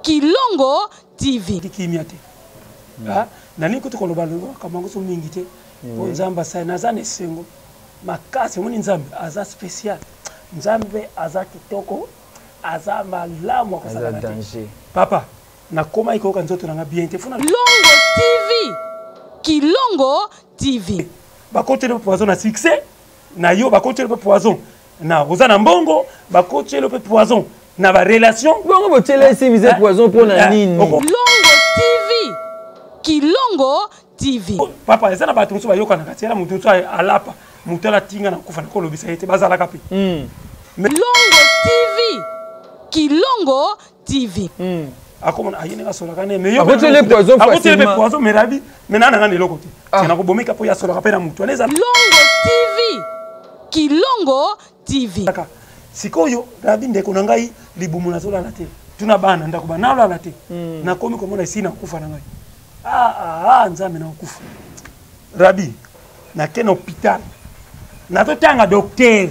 Kilongo TV. Kimia te. Ah, nalingi kutu koloba makambo yango so mingi te mpo Nzambe asali, naza na esengo makasi. Omoni, Nzambe aza spécial, Nzambe aza kitoko, aza malamu, akosakana te. Papa, nakomaki koyoka nzoto na nga bien te. Funa Longo TV, Kilongo TV. Bakoteli mpe poison na succès na yo, bakoteli mpe poison na oza na mbongo, bakotieli mpe poison na barelation. Bongo botiela esimize eh, poison mpo na eh, nini? Longo TV, Kilongo TV. Papa, eza na bato mosusu bayokanaka tiela moto mosusu alapa moto alatinga na kufa, nakolobisa ye te, bazalaka mpe. Longo TV, Kilongo TV. Akomona aye ndenge asolaka ne, mais akoteli poison. Akoteli mpe poison, mais rabi, mais nana nga na eloko te. Ah. Nakobomika mpo ye asolaka mpe na motu wana eza. Longo TV, Kilongo TV. Sikoyo rabi, ndeko na ngai, libumu nazolala te, tuna bana ndako banalala te. Nakomi komona esi nakufa na ngai. Ah, ah, ah, Nzambe, nakokufa. Rabi, nake na hôpital, nazotanga docteur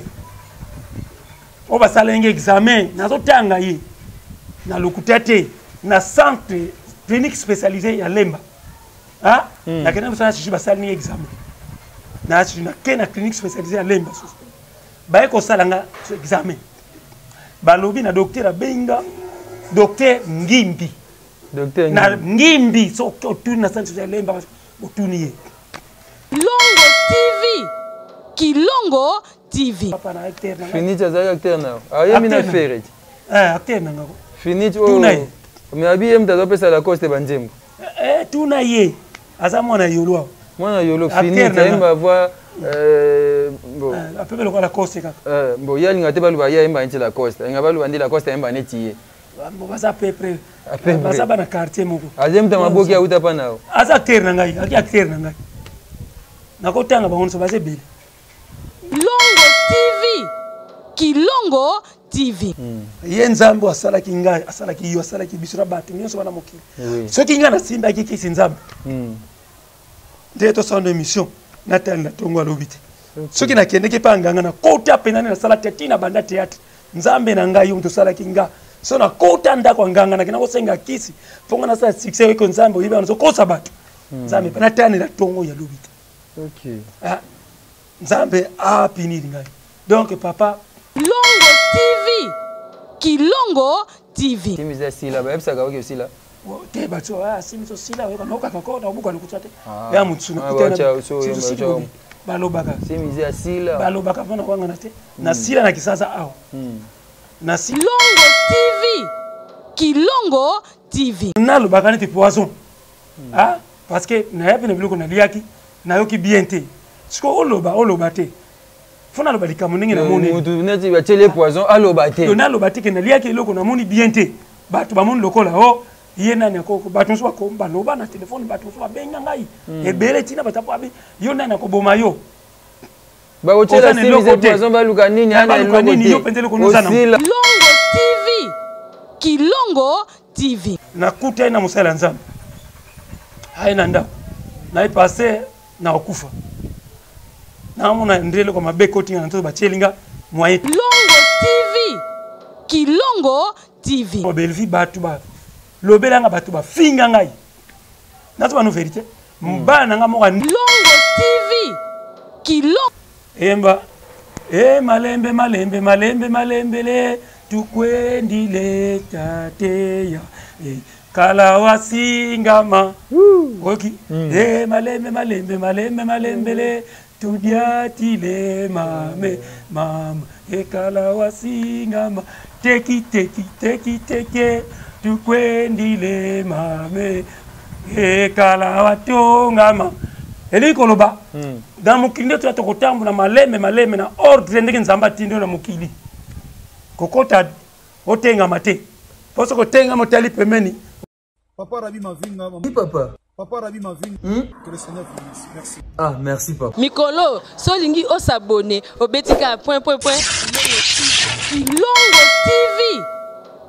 oyo basala yenge examen, nazotanga ye na lokuta te, na centre clinique spécialisé ya Lemba. Ah, nakende mosala susu, basali ningi examen na susu, nake na clinique spécialisé ya Lemba susu, baye kosala nga examen, balobi na docteur, abenga docteur Ngimbi. Docteur na Ngimbi, soki otuni na centre ya Lemba, otuni ye. Longo TV, Kilongo TV. Papa na acteur na Finiti azalaki acteur na yo, ayemi na Ferre. Eh, acteur na ngako. Finiti oyo, mais abi ye moto azopesa Lacoste banzembo. Eh, tuna ye, aza mwana Yolo awa. Mwana Yolo Finiti ayemba voix. Bon, apepe lokola Lacoste kaka. Bon, ye alinga te baloba ye ayemba neti Lacoste, alinga baloba nde Lacoste ayemba neti ye. Baza à peu près, baza bana quartier moko. Aza moto maboki, auta mpa na yo. Aza acteur na ngai, aki acteur na ngai, nakotanga bango nyonso, baza ebele. Longo TV, Kilongo TV. Ye Nzambe oyo asalaki ngai, asalaki yo, asalaki biso na bato nyonso bana mokili. Soki ngai nasimbaki kisi Nzambe nde tosala no émission, natanda ntongo alobi te. Soki nakendeki mpe nganga, nakota mpenza nde nasala te ntina banda théâtre. Nzambe na ngai, yo moto osalaki nga, so nakota ndako ya nganga, nakenda kosenga kisi mpo nga nasala succès, oyeko Nzambe oyebi wana ozokosa bato. Nzambe mpe natanela ntongo ya lobi te. Ah, Nzambe apiniri ngai, donc papa. Longo TV, Kilongo TV. Timize asila, bayebisaka oki osila. Te, bato asimi osila, oyoka naokaka ko nakobuka lokuta te ya motu. Balobaka. Simize asila. Balobaka mpona kwangana te, nasila na Kisasa awa. Longo TV, Kilongo TV. Nalobaka neti poison. Ah, parce que nayabi na biloko naliaki, nayoki bien te. Sikoyo oloba, oloba te, fo naloba likambo ndenge namoni. Mutu neti batieli poison, aloba te. Naloba te ke naliaki eloko, namoni bien te. Bato bamoni lokola o ye nani akoko. Bato mosusu baloba na telefone, bato mosusu babenga ngai ebele, ntina bato abi yo nani akoboma yo. Bakotiela simize poison, baluka nini? Ana eloko te, osila. Longo TV, Kilongo TV. Nakuta ye na mosali ya Nzambe, aye na ndako naye paster na kokufa, naamona nde eloko mabe ekotinga na nzoto, batieli nga moyen. Longo TV, Kilongo TV. Belvi, bato balobelanga, bato bafinga ngai, nazo bano vérité, bana na nga moko. Longo TV, Kilongo. Eyemba e malembe malembe malembe malembele tukwendile tateya e kala wasingama oki e malembe malembe malembe malembele tudiatile mame mama ekala wasingama teki teki teki teke tukwendile mame ekala watongama. Elingi koloba na mokili nde toya, tokotambola malembe malembe na ordre ndenge Nzambe atindi oyo na mokili. Kokota otengama te, mpo soki otengama, otali pembeni. Papa Rabi Mavinga. Oui, papa. Papa Rabi Mavinga. Que le Seigneur vous bénisse. Merci. Ah, merci, papa. Mikolo, solingi osabonner, obeti ka point point point. Kilongo TV.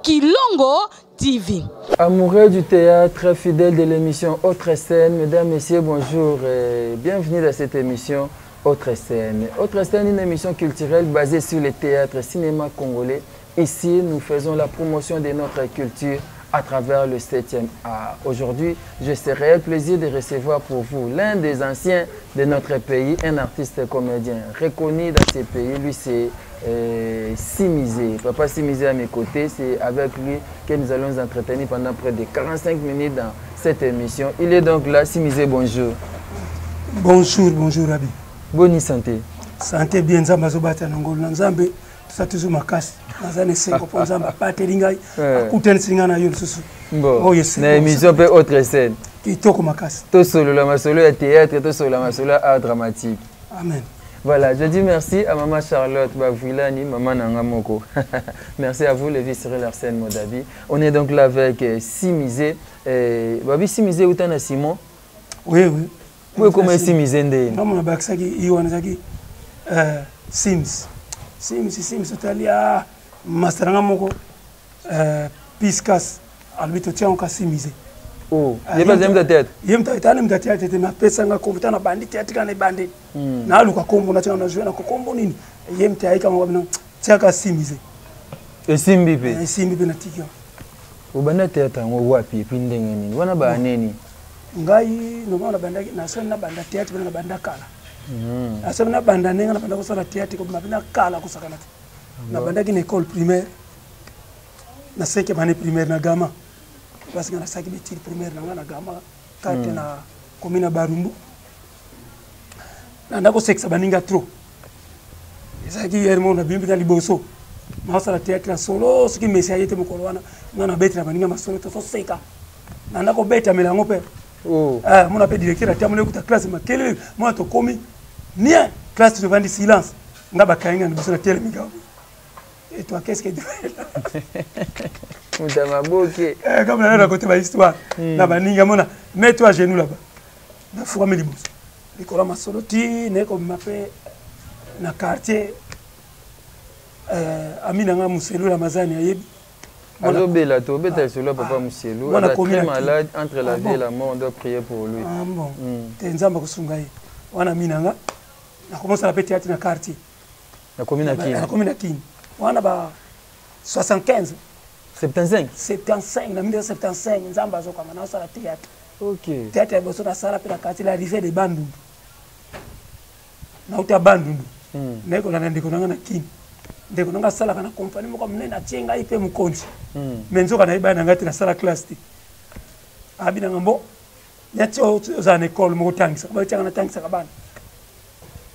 Kilongo TV. Amoureux du théâtre, fidèle de l'émission Autre scène, mesdames, messieurs, bonjour et bienvenue dans cette émission Autre scène. Autre scène, une émission culturelle basée sur le théâtre et cinéma congolais. Ici, nous faisons la promotion de notre culture. à travers le 7e art. Aujourd'hui, j'ai ce réel plaisir de recevoir pour vous l'un des anciens de notre pays, un artiste comédien reconnu dans ce pays. Lui, c'est euh, Simizé. Papa Simizé à mes côtés, c'est avec lui que nous allons nous entretenir pendant près de 45 minutes dans cette émission. Il est donc là. Simizé, bonjour. Bonjour, bonjour Rabi. Bonne santé. Santé bien, Nzambe azobata na ngolu na Nzambe. Toza toujours makasi. Naza na esengo mpo Nzambe abateli ngai. Eh. Akutanisi ngai na yo lisusu. Bon. Oyo esengo. Na émission pe autre scène. Kitoko makasi. Tosolola masolo ya théâtre, tosolola masolo ya art dramatique. Amen. Voilà, je dis merci à maman Charlotte Bavrilani, maman Nangamoko. Merci à vous, Lévi Cyril Arsène Modabi. On est donc là avec euh, Simizé. Euh, Babi Simizé, où t'en as Simon Oui, oui. Oui, comment Simizé ndé Non, mon abakisaki, iwana zaki euh, Sims. Sims, Sims, otali ah master moko euh, Piscas, alobi totia yango ka Simizé. Oh, ye mpe azali théâtre. Ye mta etani mta théâtre te, mais apesa nga kombo tana bandi théâtre kana ebandeli. Hmm. Naluka kombo na tina na jouer na kombo nini. Ye mta ayika ngo bino tiaka Simize. Esimbi pe. Eh, esimbi pe na tiki. Obanda théâtre yango wapi et puis ndenge nini? Wana ba nini? Ngai normal na banda na soni na banda théâtre na banda kala. Hmm. Na soni na banda ndenge na banda kosala théâtre ko mabina kala kosakana te. Na bandaki na école primaire. Na cinquième année primaire na gama. Parce que nasalaki betile primaire na ngai na gama kate hmm. na commune ya Barumbu. Nanda kosekisa baninga trop. Ezalaki hier moko nabimi mpenza liboso. Naosala théâtre ya solo soki mesi aye te mokolo wana ngai nabetela baninga masolo tozoseka. Nanda kobetamela yango mpe. Oh. Eh, mona mpe directeur atiamoni ekuta classe makelele mona tokomi nien classe tovandi silence nga bakangi nga na biso na telemi kaka. Et toi, qu'est-ce que tu fais là? Moto maboke. Eh, comme na raconté ma histoire. Hmm. Na baninga mona, mets-toi à genoux là-bas. Na fukami liboso. Likolo masolo ti ne ko mpe na quartier euh, ami na nga Muselu Ramazani ayebi. Azobela to obeta lisolo ya papa ah. Muselu. Aza très malade entre la ah, vie et la mort, on doit prier pour lui. Ah bon. Hmm. Te Nzambe akosunga ye. Wana ami na nga nakomosala mpe théâtre na quartier. Nakomi na Kin. Nakomi na Kin. Wana ba 75. 75. 75 na 1975 Nzambe azokanga na osala théâtre. OK. Théâtre ya boso nasala pe na quartier la rivière de Bandundu. Nauta Bandundu. Hmm. Naye kolanda ndeko na nga na Kin. Ndeko na nga asalaka na compagnie moko monene atie ngai pe mokonzi. Hmm. Mais nzoka nayebani na ngai te nasala classe te. Abi na nga mbo neti ozala na ekole moko otangisaka batiaka natangisaka bana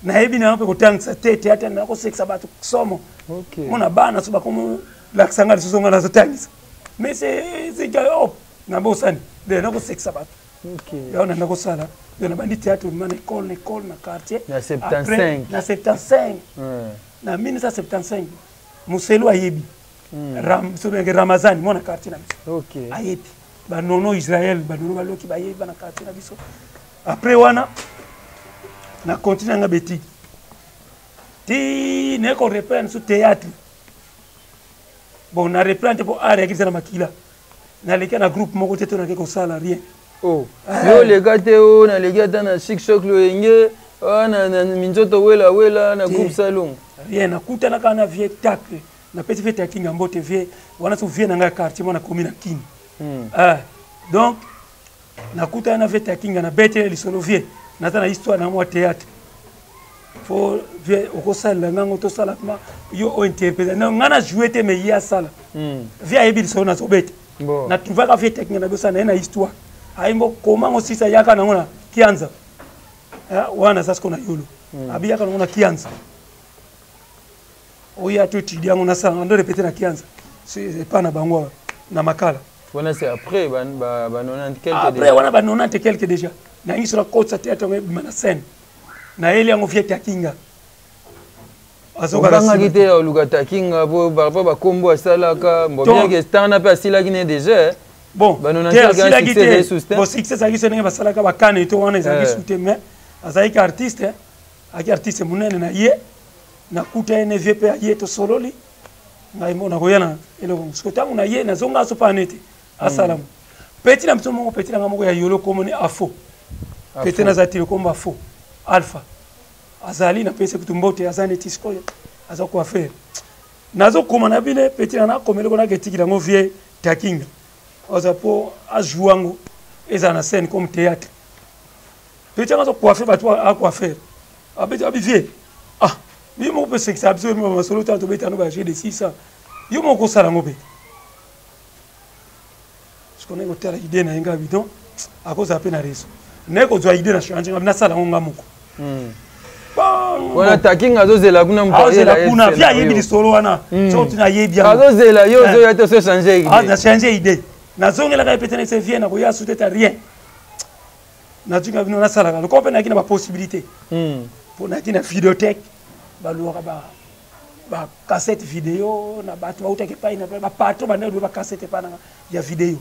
nayebi na yo mpe kotangisa te théâtre na kosekisa bato somo mona bana so bakomolakisa ngai lisusu ngai nazotangisa mais oh, nabosani de nakosekisa bato yango nanda kosala yo nabandi théâtre ma na école na école na quartier na 75 na 75 na 1975 moselu ayebi hmm. ramazani mwana quartier na biso ayebi banono israel banono baloki bayebi bana quartier na biso après wana na continue nga betide ti naye ko reprendre su théâtre bon na reprendre te mpo art yaki biza na makila naleki na groupe moko te to nake kosala rien oh. Eh. yo oleka te o oh, naleki ata na chic choc loyenge ah, na, na minzoto wela wela na groupe salon rien nakutanaka na vie tacle napesi vie takinga mbote vie wana so vie na ngai ya quartier mwana komi na kini hmm. ah, donc nakutana na vie takinga na betele lisolo vie naza na histoire na mwa théâtre fo vie okosalela ngango tosala ma yo ointerprete ngai na joue te mais ye asala hmm. vie ayebi lisolo nazobeta bon. na trouvaka vie takinga na biosala na ye na histoire ayembo koma ngo sisa yaka nango na kianza eh, wana aza siko na yolo hmm. abiyaka nango na kianza oya to étudie yango nasala ndo repete na kianza epa na bango na makala wana c'est après ba ba, ba 90 quelque après wana ba 90 quelque déjà nayengi sola kotisa théâtre yango ebima na scène nayeli yango vie takinga obangaki te ya oluka takinga po par rapport bakombo asalaka bon bien que temps na mpe asilaki ne déjà bon te asilaki te bon succès ezalaki so ndenge basalaka bakane to wana ezalaki eh. su te mais azalaki artiste azalaki artiste monene na ye nakuta ye ne vie mpe aye tosololi ngai moko nakoya na eloko siko ntango na ye nazonga aso pana ete asalamu hmm. peti na biso moko peti na ngai moko ya yolo komoni afo peti naza tilo kombo afo alpha azali napesi kutu mbote aza neti sikoyo aza coiffeur nazokoma na bine peti na nakomeli ko naketikila yango vie takinga Aza mpo ajoue yango ezala na scène comme théâtre. Petit yango azo coiffer bato acoiffer. Abeti abi vie. Ah, yo moko mpe sekisa biso yo masolo ntango tobeta yango ba jeu de 600. Yo moko kosala yango mpe. Sikoyo naye kotala idée na ye nga bidon akozala mpe na raison. Naye kozwa idée na change nga nasala yango nga moko. Wana taking azozela kuna moto azela kuna vie ayebi lisolo wana hmm. soki tina ayebi yango azozela yo eh. ozoya te oso change idée. Ah, na change idée. Nazongelaka ye pete na se vie nakoya sute ta rien. Natika bino nasalaka lokola mpe nayaki na bapossibilité mpo hmm. nayaki na videothèque baluwaka ba bacassette video na bato bautaki epai na bapatron bandaki lue bacassette epai nanga ya video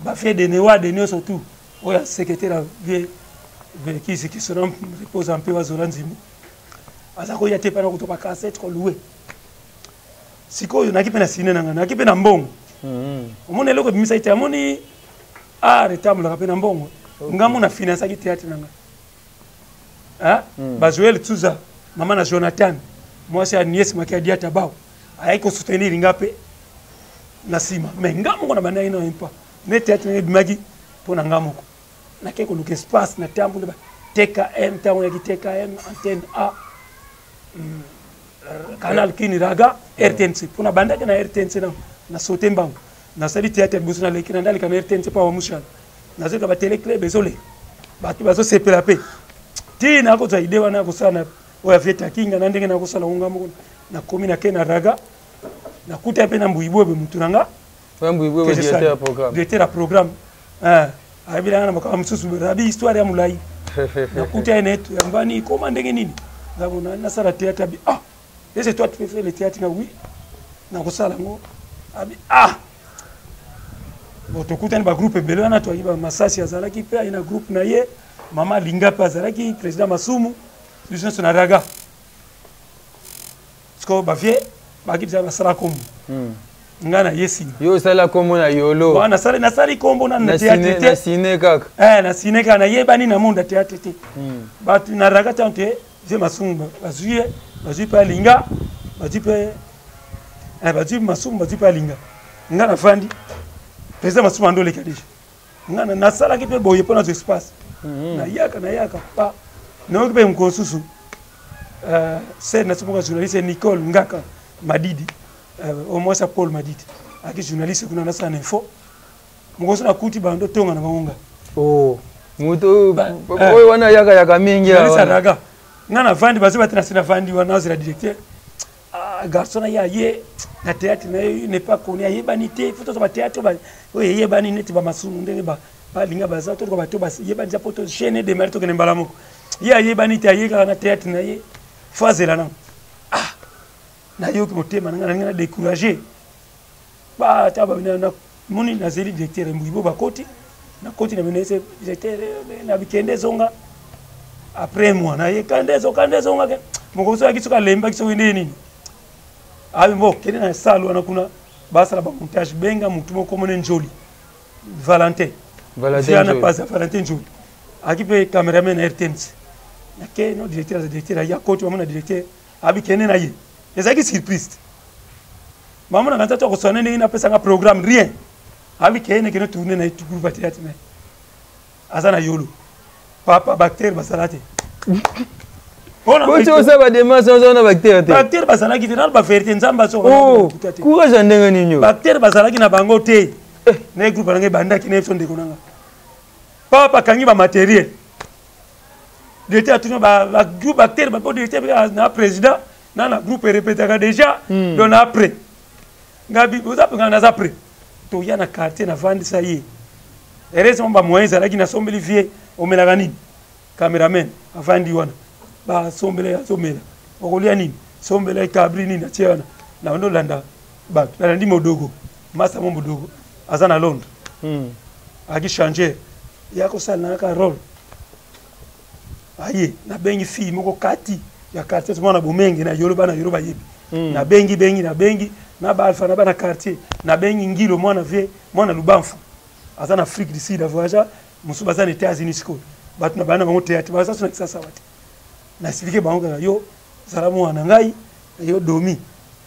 bafie denewade nyonso tout oyo ya secrétaire ya vie vekisi kisona repose mpe bazola nzimbu aza koya te epai na kuta bacassette kolue sikoyo nayaki mpe na sine na ngai nayaki mpe na mbongo hmm. omoni eloko ebimisaki te amoni art etambolaka mpe na mbongo nga mo na finansaki théâtre na nga hmm. ba Joël Tsuza mama na Jonathan mwasi ya Nies Makiadia Tabao ayaki kosoutenir nga mpe na nsima mais nga moko na bandaki na mpa nde théâtre nanga ebimaki mpo na nga moko nakei koluka espace na tamboli ba TKM ntango yaki TKM antenne A hmm, canal Kini Raga RTNC mpo na bandaki na RTNC na na saute mbango nasali théâtre liboso naleki na ndaleka na rtnc mpo bamushana nazoyoka batele club ezoleka bato bazosepela mpe ti nakozwa ide wana ya kosala na oyo avie takinga na ndenge nakosala ngo nga moko nakomi nake na raga nakuta mpe na mbuyibwebe motu na nga directeur ya programme eh, ayebela nga na makambo mosusu rabi histoire ya molai nakuta ye na ye toyambani koma ndenge nini nasala théâtre abi ah Et c'est toi tu peux faire le théâtre oui. Nakosala yango. Abi ah. Bon tokutani ba groupe ebele wana toyaki ba Masasi azalaki mpe aye na groupe na ye. Mama Linga mpe azalaki président Masumu. Biso nyonso na raga. Sikoyo ba vieux baki bisa basala kombo. Hmm. Nga na ye nsima. Yo osala kombo na yolo. Wa nasali nasali kombo na na théâtre te. Na ciné kaka. Eh na ciné kaka nayebani na monde ya théâtre te. Hmm. Bato na raga tango te Vieux Masumu bazwi ye, bazwi mpe Alinga, bazwi mpe eh, bazwi Masumu, bazwi mpe Alinga. Nga nafandi, président Masumu ando oleka deja. Nga nasalaki mpe boye mpo nazwa espace. Mhm. Nayaka nayaka pa nayoki mpe mokolo mosusu euh, sere na moko ya journaliste Nicole Ngaka Madidi euh, au moins ya Paul Madidi aki journaliste kuna nasala na info mokoso nakuti bando tonga na bango nga oh moto eh. oyo wana yaka yaka mingi awa nga navandi bazo bati na se navandi wana azela directeur ah, garçon na ye aye na théâtre na ye n'est pas connu ayebani te fo tozwa bathéâtre oyo eyebani neti bamasumu ndenge balinga baza toluka bato bayebani ja po to chaîne edemare tokende mbala moko ye ayebani te aye kaka na théâtre na ye fo azela nano ah nayoki motema na ngai nalingi na découragé ba ta ba na moni nazeli directeur mbuyi bakoti nakoti na bino ese directeur eh, na bikende ezonga après moi na ye kande ezo kande ezonga ke mokoso yaki soki alembaki soki nde nini abi bo kende na salle wana kuna basala ba montage benga mutu moko mone njoli Valentin Valentin pasa Valentin Njoli aki mpe cameraman na RTNC nake no directeur aza directeur aye akoti bamona directeur abi kende na ye ezalaki surprise te mama na kanisa to akoswana ndenge napesa nga programme rien abi kende kende tourne na ye groupe ya théâtre na ye aza na yolo papa bactère bazala te boti osala bademarche oza na bactère te bactère bazalaki te nano baverité nzambe azokokuta te courage ya ndenge nini bactère bazalaki na bango te eh. na ye groupe nanga ebandaki na ye biso ndeko nanga papa akangi bamateriel directeur atuni ba groupe acteur ba directeur na président na na groupe erepetaka déjà hmm. donc na après ngabi oza mpenga naza près toya na quartier navandisa ye heureusement bamoyen ezalaki nasombeli vie omelaka nini cameraman avandi wana basombela ye azomela okolia nini sombela ye cabri nini atie wana na bando olanda bato nalandi modogo masa mo modogo aza na londres hmm. aki changer ya kosala naka role aye nabengi fille moko kati ya quartier mwana bomenge na yolo bana yolo bayebi mm. nabengi bengi nabengi na ba alpha na bana quartier nabengi ngilo mwana vie mwana lubamfu aza na afrique du sud avoyagea mosusu baza na états-unis sikoyo bato na bana bango théâtre baza so na kisasa wate na explike bango kaka yo zala mwana na ngai yo domi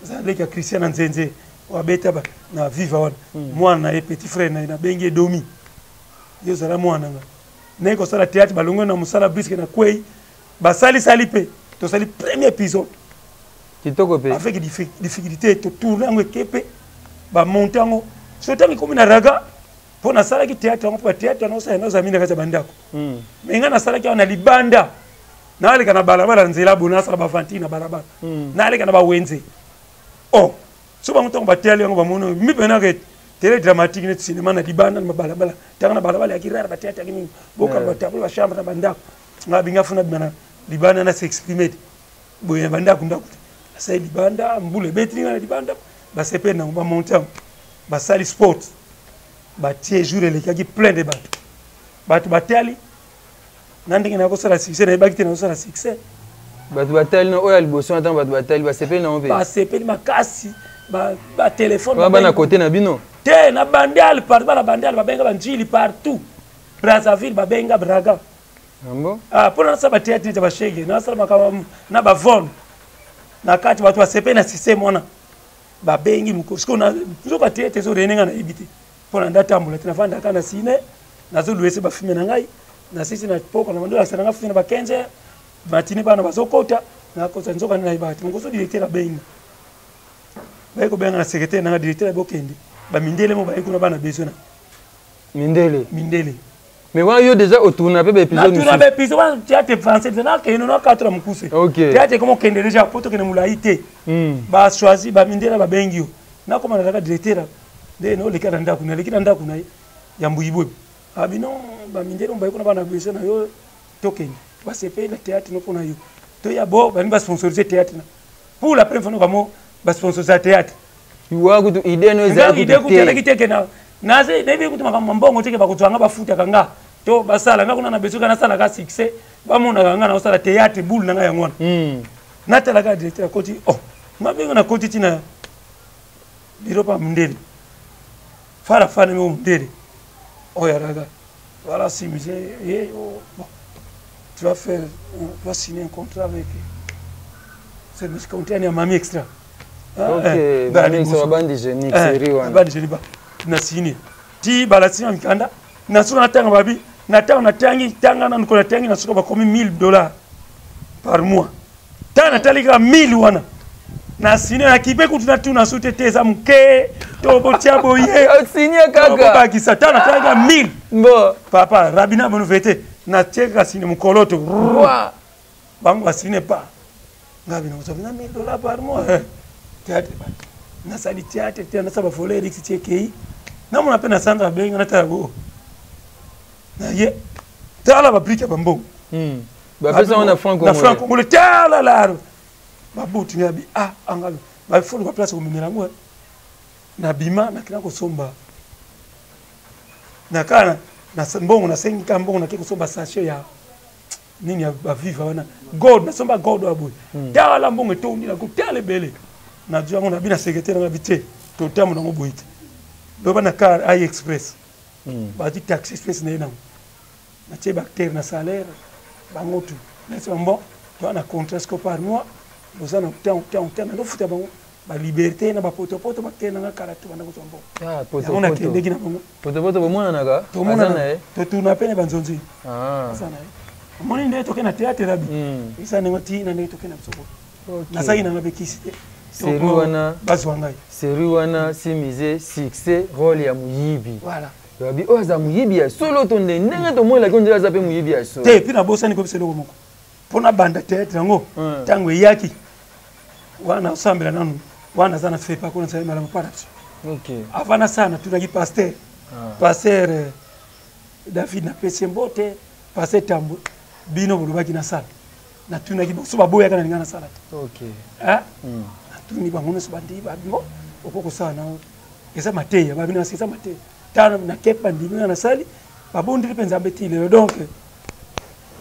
zala leki ya christian na nzenze Oyo abeta na Viva wana. Mwana na ye, petit frère na ye, nabengi ye Domi. Ye ozala mwana nga. Naye kosala théâtre, balongwe na mosala briske na kwei. Basalisali mpe tosali premier épisode. Kitoko mpe. Avec difficulté, totourne yango eke mpe bamonte yango. So ntango ekomi na raga, mpo nasalaki théâtre yango, mpo bathéâtre yango osala nazala mingi na kati ya bandako. Mais ngai nasalaki yango na libanda. Naleka na balabala nzela boye, nasala bavantire na balabala. Naleka na bawenze. Oh, so bango ntango bateyali yango bamoni mi mpenaka tele dramatique neti cinéma na libanda na balabala. Ntango na balabala yaki rare, bathéâtre yaki mingi. Bokala batablo, bachambre na bandako. Ngai binga funa bima na libanda na s'exprimer te. Boye na bandako ndako te. Nasali libanda, mbula ebeteli nga na libanda, basepeli nango, bamonte yango. Basali sport. Batie jour elekaki plein de bato. Bato batali na ndenge nakosala succès, nayebaki te nakosala succès. Bato batali na oyo ya liboso ntango bato batali basepeli nango mpe. Basepeli makasi, batelefone. Wana bana kote na bino? Te, na Bandal partout, bana Bandal babenga banjili partout. Brazzaville babenga Braga. Yango? Ah, mpona nasala bathéâtre neti ya bashege, nasala makambo na bavone na kati, bato basepeli na système wana, babengi mokolo. Sikoyo nzoka théâtre ezorene, nga nayebi te mpona ndatambola te, navandaka na sine, nazoluese bafilme na ngai, nasisi na poko na bando nasala nga filme na ba 15 heures matine, bana bazokota, nakota nzoka nde nayebaka te. Mokoso directeur abengi, baye kobenga na secrétaire nanga, directeur abokende, bamindele mo baye kuna, bana besoin na Mindele? Mindele. Mais wana yo déjà otourna mpe baépisode? Natourna baépisode wana, théâtre français nakende na 4 mokuse. Théâtre ekoma okende déjà po tokende molai te. Bachoisi bamindele, babengi yo, nakoma nazalaka directeur nde naoleka na ndako, naleki na ndako na ye ya Mbuyibwe, abi non, bamindele baye kuna, bana besoin na yo, tokende, basepeli na théâtre no mpona yo, toya bo balingi basponsoriser théâtre na pour la première fois nokamo basponsoriser théâtre. Wa kutu idée no ezalaki? Idée kutu ezalaki te ke naze nayebi kutu makambo mbongo te, ke bakozwa nga, bafutaka nga to basala nga kuna na besoin nasalaka succès, bamonaka nga naosala théâtre, boule na nga yango wana. Natalaka directeur akoti, oh, mabenga nakoti ntina biro pa mondele, fara fana mi mondele oyo alaka voilà, si monsieur eh, oh, bon, tu vas faire, tu vas signer un contrat avec c'est monsieur contrat ya Mami Extra. Ok, Mami Extra, bande hygiénique, série wana. Bande hygiénique na signé ti balati na mikanda, na suka natanga babi na ntango natangi tanga nanu ko natangi na suka bakomi 1000 $ par mois. Ntango natali kaka 1000 wana na sine, nakipe kutu natuna su te te eza moke to botia boye. Osigne kaka. Bobakisa. Ntango natali kaka 1000 bon, papa rabina bono te, natie kaka sine mokolo to bango basine pa ngabi nakozwa na 1000 $ par mois. Théâtre bato nasali théâtre te, nasala bavole erix ti ekei, namona mpe na sanza abenga, natala bo na ye, tala babrike ya bambongo. Bapesa yango na franc? Na franc congolais, tala laro babuti ngabi, ah, angabi bafoluka place komemela yango, nabima nakenda kosomba nakala na mbongo, nasengi ka mbongo, nake kosomba sachet ya nini ya baviva wana, gold, nasomba gold oya boye. Tala mbongo etondi na tala ebele, nazwi yango, nabi na secrétaire nga bi te, totambo nango boye te, loba na car ai express, bazwi taxi express na ye nango, natie baacteur na salaire bango tu, nasi bon, toa na contrat siko par mois boza na temps temps temps, nandofuta bango baliberté na bapotopoto, baacteur nanga kala to banda kozwa mbongo yango, nakendeki na bango. Potopoto bomonanaka? Tomonana, totourna pene banzonzi aza na ye, omoni ndenge toke na théâtre rabi eza ndenge ti na ndenge toke na biso, nazalaki nanga mpe kisi te. Série wana? Bazwa ngai. Série wana simise succès, rôle ya moyibi. Voilà. Babi oyo aza moyibi ya solo to nde ndenge tomonelaki nzela aza mpe moyibi ya solo? Te, mpe nabosani kobisa eloko moko mpo na banda théâtre yango. Ntango eyaki wana, osambela nanu wana, aza na fepa kuna, nazali malamu mpa na biso. Avant nasala, natunaki pasteur, pasteur David, napesi ye mbote, pasteur Tambo, bino bolobaki nasala, natunaki boso baboyaka na linga nasala te. Natuni bango nyonso, bandi babimo oko kosala na eza mateya, babino eza mateya, tala nakepe, bandimi nga, nasali, babondeli mpe Nzambe ti lelo. Donc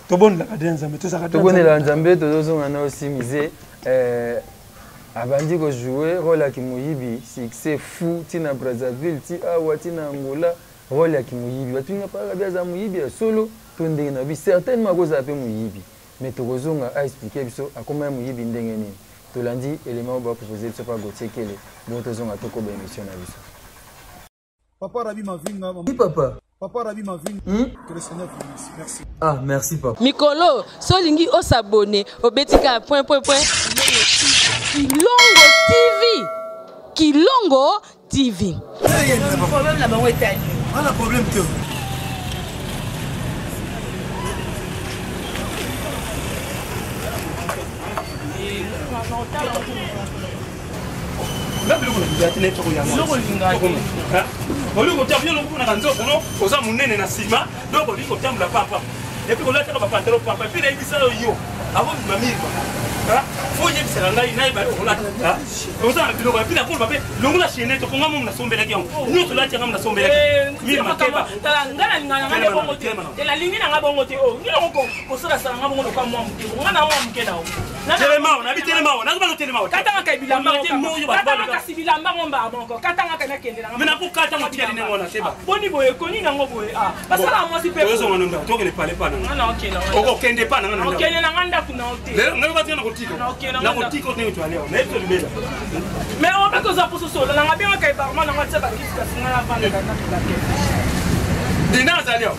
tobondelaka de Nzambe, tozalaka. Tobondelaka Nzambe. Tozozonga na osimize, abandi kojouer rôle ya kimoyibi, succès fou ntina Brazzaville, ti awa ntina Angola, rôle ya kimoyibi, batunga paka bi aza moyibi ya solo to ndenge na bi, certainement akozala mpe moyibi, mais tokozonga aexpliquer biso akoma ya moyibi ndenge nini. Tolandi élément oyo bapropose biso pa Gauthier Kele, bongo tozonga tokoba émission na biso. Papa Rabi Mavinga. Oui, papa. Papa Rabi Mavinga. Que le Seigneur vous bénisse. Merci. Ah, merci, papa. Mikolo, solingi o s'abonner, obeti ka point point point. Kilongo TV. Kilongo TV. Problème na bango etali. Ana problème te. Nga biloko nalinga te nayebi Biloko olingaka te. Olingi kotambola yo lokomonaka nzoto no oza monene na nsima donc olingi kotambola pampa et puis kolataka bapantalo pampa et puis nayebisa yo yo akobima mirba fo oyebisaka ngai nayeba okolata oza na biloko et puis nakoloba mpe longola chaînette okonga momu nasombelaki yango nyonso olati yango nasombelaki mirma keba. Tala, nga nalinga na nga nde bongo te. Te nalingi na nga bongo te. Oh, nini yango kosalasala nga bongo lokola mwa moke. Nga na mwa moke na yo. Telema nabi telema nazoba no telema. Katanga ka bilamba te moyo bato katanga kasi bilamba ngo mbaa moko. Katanga ka nakende na nga. Mais nakokata ngo tikali ndenge wana seba. Boni boye koni nango boye. Ah, basala mwasi pe. Tozonga no ndako tokende pale pa na nga. Na okende. Okokende pa na nga na ndako. Okende na nga ndako na ote. Lelo ngai batika na kotika. Na kotika ndenge toale awa. Nayebi to libela. Mais on peut koza poso solo na nga bien ka barman na nga tia bakisi kasi nga na vanda na ndako. Dina azali awa.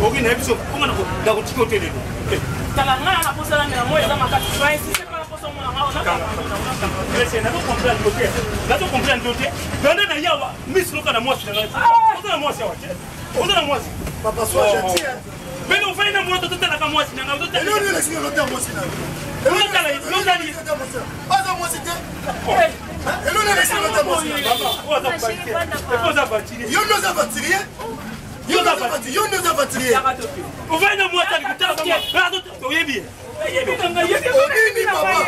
Oki na biso konga na kotika ote lelo. Tala nga na posa na mela moyo eza makasi. Ba insiste pa na posa mona nga ona. Mais nazo comprendre te. Nazo comprendre te. Ganda na yawa miss loka na mwasi na ngai. Oza na mwasi awa te. Oza na mwasi. Papa sois gentil. Mais non, fai na mwasi totalaka mwasi na ngai. Eloni eleki olota mwasi na yo. Ozotala ozali. Aza mwasi te. Eloni eleki olota mwasi na yo. Oza aventurier. Oza aventurier. Yo nde oza aventurier. Yo nde oza aventurier. Yo nde oza aventurier. Ovai na mwasi ali kotala bango. Oyebi ye. Onini papa.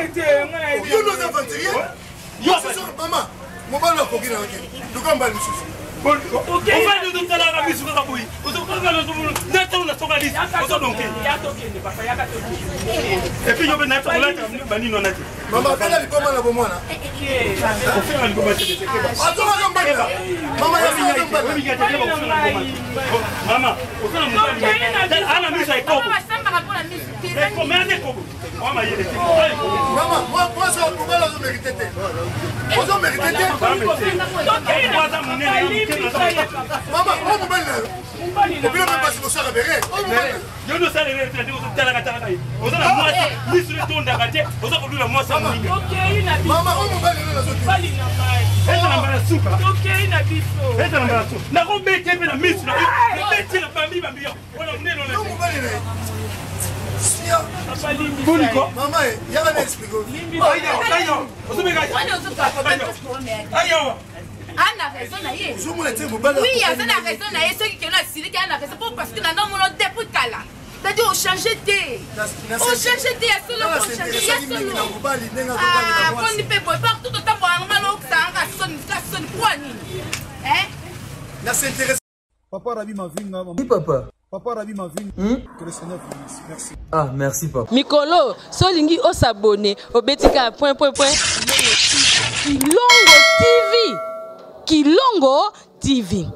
Yo nde oza aventurier. Yo mama mobali akoki na yo te. Luka mobali mosusu. Ovandi ozotalaka misu kaka boye ndatalo nasoka lisi ozodonke et puis yo mpe nayebisa kolata banini wana te. Mama abela liboma na bomwana. Ofenga liboma te. Azongaka mbali. Mama ya mbali. Mama ozana mobali ana miso ya ekobo mais aza ekobo mama yele te. Mama mwasi mobali azo mérite te. Ozo mérite te. Aza monene. Mama oyo mobali na yo. Obino mpe mpasi kosaka bere. Oyo mobali na yo. Yo nde osala erreur te ndenge ozotalaka talaka ye oza na mwasi miso etondaka te oza kolula mwasi ya moninga. Mama oyo mobali na yo nazo te. Eza na mbala suka. Tokei na biso. Eza na mbala suka nakobete mpe na miso na beti na bambi bambi yo wana monene wana. Oyo mobali na ye. Sia. Boliko. Mama yaka na explique. Ayo ozobeka. Ayo. Ana raison na ye. Ozomona te mobali. Oui, aza na raison na ye soki kelo asiliki ana raison po parce que na ngai mona depuis kala. C'est-à-dire ochange te. Ochange te ya solo ochange ya solo. Ah, boni mpe boye partout otambola nga naokisanga soni ka soni po nini? Hein? Na s'intéresse. Papa Rabi Mavinga. Oui, papa. Papa Rabi Mavinga. Que le Seigneur vous bénisse. Merci. Ah, merci papa. Mikolo, solingi o s'abonner, obeti ka point point point. Kilongo TV. Kilongo TV.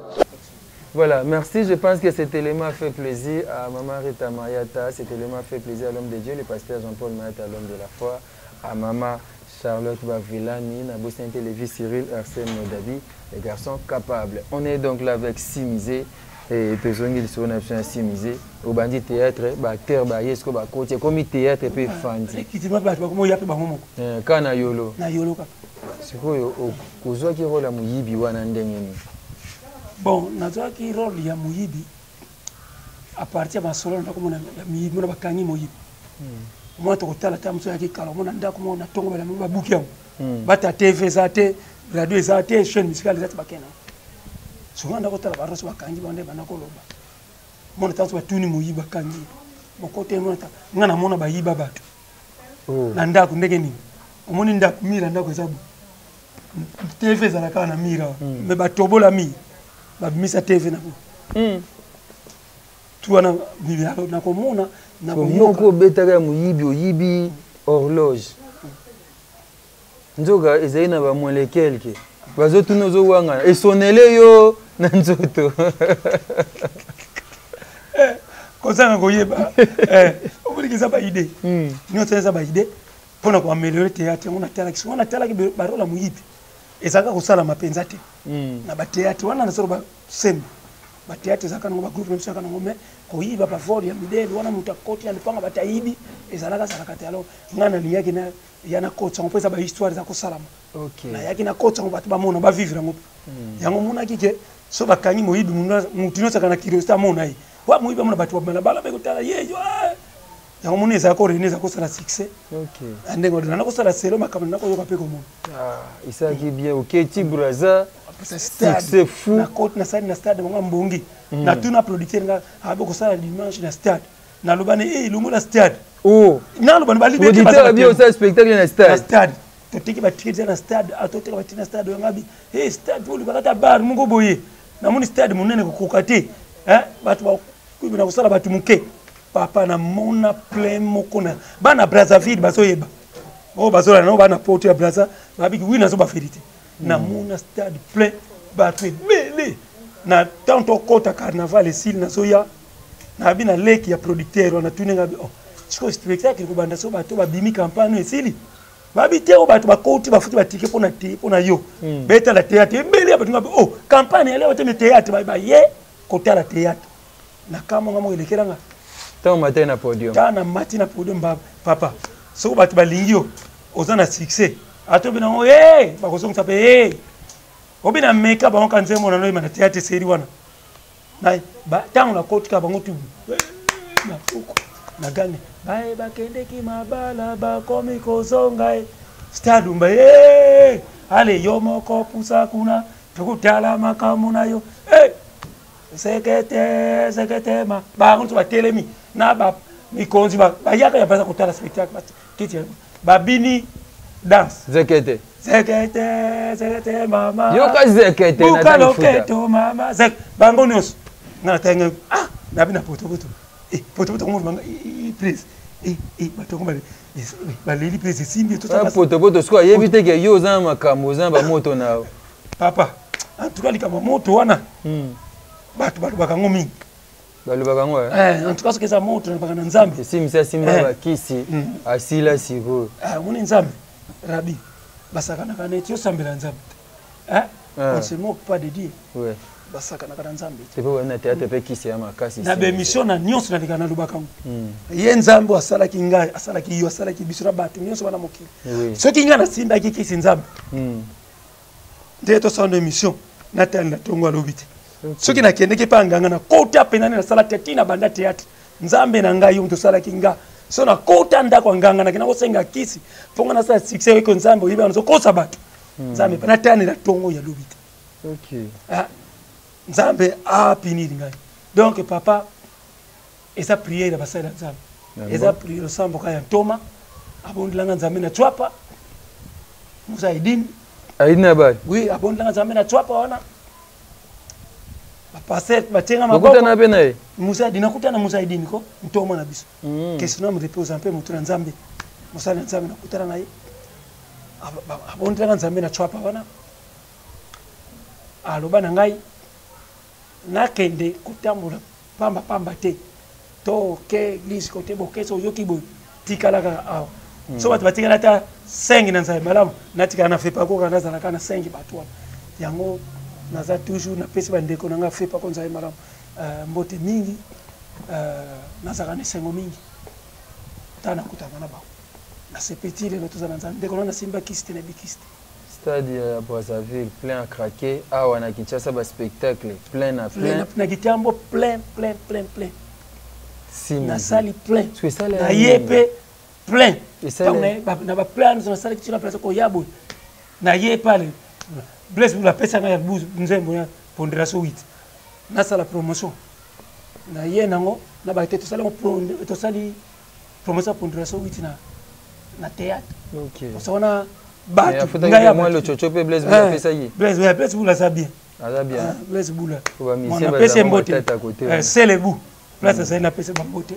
Voilà, merci. Je pense que cet élément fait plaisir à Maman Rita Mayata, cet élément fait plaisir à l'homme de Dieu, le pasteur Jean-Paul Mayata, l'homme de la foi, à Maman Charlotte Bavilani, Nabossin Télévis, Cyril Arsène Modabi, les garçons capables. On est donc là avec Simisé et tozongi lisolo na biso ya Simisé. Obandi théâtre, ba acteur ba yesko ba côté comme théâtre pe fandi. Kitima bato bakomoya mpe bango moko. Ka na yolo. Na yolo kaka. Sikoyo kozwaki rôle ya moyibi wana ndenge nini? Bon, nazwaki rôle ya moyibi à partir ya masolo na komona ya miyibi mona bakangi moyibi. Omona tokotala ta mosu ayaki kala omona ndako moko na ntongo bala babuki yango. Bata TV eza te, radio eza te, chaîne musicale eza te bakenda. Souvent ndako tala baroso bakangi bango nde banda koloba. Mona tanso batuni moyibi bakangi. Bokote mona ta nga namona bayiba bato. Na ndako ndenge nini? Omoni ndako mira ndako eza bo. TV ezalaka na mira. Mais batobola mira. Babimisa TV na bo. Tu wana nakomona nakoyoka. Obetaka ya moyibi oyibi horloge. Nzoka ezali na ba moins quelque. Bazotuna ozowangana esonele yo na nzoto. Kozanga koyeba. Omoniki eza ba idée. Nyonso eza ba idée. Mpo na koameliore théâtre yango natalaki songo, natalaki barole ya moyibi ezalaka kosalama mpenza te na batéâtre wana. Nasolo basembe batéâtre ezalaka nango, bagroupe na biso ezalaka nango, mais koyiba bavole ya midele wana, moto akoti na lopanga, bato ayibi, ezalaka azalaka te. Alors ngai nalingaki na ya na koti yango mpo eza bahistoire eza kosalama. Nayaki na koti yango, bato bamona, bavivre yango mpe. Yango omonaki ke so bakangi moyibi, motu nyonso aka na curiosité amona ye wa moyibi, amona bato babalabala mpe kotala ye yo. Yango moni ezala ko rene, eza kosala succès na ndenge wana nakosala selo makambo nakoyoka mpe komona. Esalaki bien, oketi Braza, succès fou. Nakoti, nasali na stade bango mbongi. Natuna producteur nga abe kosala dimanche na stade, naloba ne e longola stade. Oh. Naloba ne balibe. Producteur abi osala spectacle na stade. Na stade toteki baticket eza na stade, toteka baticket na stade. Oyo ngabi e stade olukaka ata bar moko boye, namoni stade monene kokoka te. Bato na kosala bato moke. Papa, namona plein moko na bana Brazzaville bazoyeba oyo bazolanda nao, bana poto ya Braza babiki wi, nazo bavérité. Namona stade plein, bato ebele. Na ntango tokɔta carnaval esili, nazoya, nabi na leki ya producteur wana, tuni nga: "Oh, sikoyo spectacle kobanda so bato babimi, campagne oyo esili?" Babi te, oyo bato bakoti, bafuti batike mpona te mpona yo betala théâtre. Ebele ya bato nga: "Oh, campagne yali awa te, mais théâtre baye kotala théâtre." Na kamwa nga moko, elekelanga. Ntango mataki na podium? Ntango na mati na podium, papa, soki bato balingi yo, oza na succès, ata obi nango e bakozongisa mpe e obi na meka bango ka nzembo na noyeba na théâtre série wana. Ntango nakotika bango tu maboko na gane, baye bakendeki mabala bakomi kozonga e stade mba e ale yo moko pusa kuna tokotala makambo na yo e sekete sekete ma bango nyonso batelemi na ba mikonzi bayaka ya baza kotala spectacle, kiti babini danse. Zekete. Zekete zekete mama. Yoka zekete. Buka loketo mama zek bango nyonso. Nga natangi, ah, nabi na potopoto eh potopoto komona banga prise eh eh bato yango baleli prise esimbi. Potopoto sikoyo ayebi te ke yo oza na makambo, oza na bamoto na yo. Papa, en tout cas likambo ya moto wana, bato balobaka yango mingi. Balobaka yango. En tout cas soki eza moto, nalobaka na Nzambe. Esimisi, asimba bakisi, asila sikoyo. Omoni Nzambe, Rabi, basakanaka neti osambela Nzambe te, on se moque pas de Dieu, basakanaka na Nzambe. Te mpe na théâtre mpe kisi ya makasi. Na baémission na nyonso naleka, nalobaka ngo: ye Nzambe asalaki ngai, asalaki yo, asalaki biso na bato nyonso bana mokili. Soki ngai nasimbaki kisi, Nzambe nde tosala na émission natali na ntongo alobi te. Soki nakendeki mpe nganga, nakota mpena nde nasala te ntina banda théâtre. Nzambe na ngai, yo moto osalaki nga, so nakota ndako ya nganga, nakenda kosenga kisi mpo nga nasala succès, oyeko Nzambe oyebi, nazokosa bato. Nzambe mpe natanela ntongo ya lobi te. Nzambe apiniri ngai. Donc papa, eza prière ya basali ya Nzambe, eza prière osamboka ya ntoma abondelanga Nzambe na Tswapa, Musa Aidini. Aidini abali. Oui, abondelanga Nzambe na Tswapa wana, bapaster batienga. Mabokutana mpe na ye? Musa Aidini, nakutana Musa Aidini ko ntoma na biso, question na repose mpe motu na Nzambe, mosali na Nzambe, nakutana na ye, abondelanga Nzambe na Tswapa wana. Aloba na ngai nakende kotambola pamba pamba te, to ke église kote bokesa oyoki boye, tikala kaka awa. So bato batikala ata 5 na nzala malamu, natikala na FEPACO kaka, nazalaka na 5 bato wana. Yango naza toujours napesi bandeko na nga FEPACO nzala malamu, mbote mingi. Nazalaka na esengo mingi ntango nakutaka na bango, nasepeti lelo toza na Nzambe. Ndeko na nasimba kisi te, nayebi kisi te. Stade ya Brazzaville plein à craquer, awa na Kinshasa ba spectacle plein na plein. Na Kitambo plein plein plein plein, nasali plein, na ye mpe plein na baplan nyonso nasalaki tina place koya boye na ye pale. Blaise Bula apesanga ya nzembo ya pondération 8, nasala promotion na ye nango na bato, tosali tosali promotion ya pondération 8 na théâtre. Osa wana bato ngai lococo mpe Blaise Bula apesaki. Blaise Bula aza bien. Aza bien. Blaise Bula, napesi mbote selebu place azali, napesi bambote,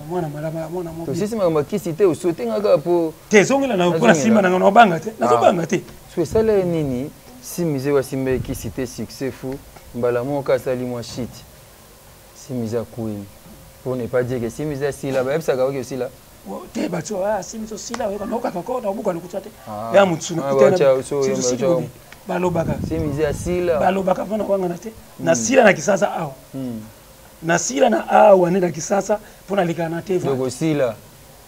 mwana malamu, mwana. Tosisi makambo ya kisi te, osote nga kaka po te ezongela na mpona nsima nanga, naobanga te, nazobanga te. So esala ye nini? Si mise wasimba ye kisi te, succès fou, mbala moko asali mwa shit, si mise akwei, pour ne pas dire que si mise asila, bayebisaka oki osila. Te bato asimi tosila oyoka naokaka ko nakobuka lokuta te. Ah. Ya motu Ah, batia so, nakutana balobaka Simize asila. Balobaka mpona kwangana te. Nasila na Kisasa awa, nasila na awa nde na Kisasa mpo nalekaka na te. Donc osila.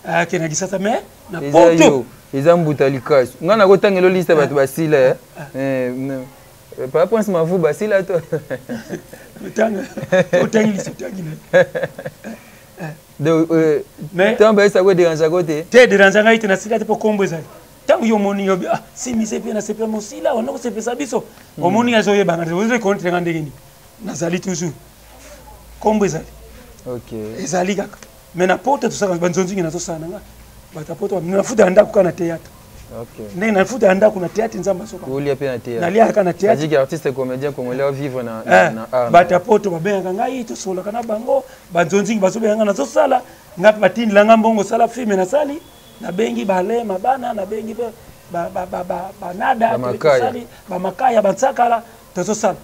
Ake na Kisasa mais na Eza poto. Yo eza mbuta likasu. Ngai nakotangela liste ya bato basila eh. Eh, papa Prince Mavu basila to. Otanga otangi liso otangi na Donc Mais- ntango bayesa ko dérange ko te. Te, dérange ngai te. Nasila te mpo kombo ezali. Ntango yo omoni yo ah, simise mpe nasepela mosila wana kosepesa biso, omoni azoyebanga te, ozoreconnaître nga ndenge nini nazali toujours kombo ezali. Ezali kaka mais na poto tosala banzonzingi, nazosala na nga bato ya poto, nafuta ya ndako kaka na théâtre. Ndenge nafuta ya ndako na théâtre, Nzambe asoka. Olia mpe na théâtre. Naliaka kaka na théâtre. C'est-à-dire que artiste comédien congolais vivre na art. Bato ya poto babengaka ngai, tosololaka na bango, banzonzingi bazobenga ngai, nazosala nga mpe batindela nga mbongo, osala filme, nasali, nabengi balema bana, nabengi mpe banada. Bamakaya. Tosali bamakaya, bansakala, tozosala.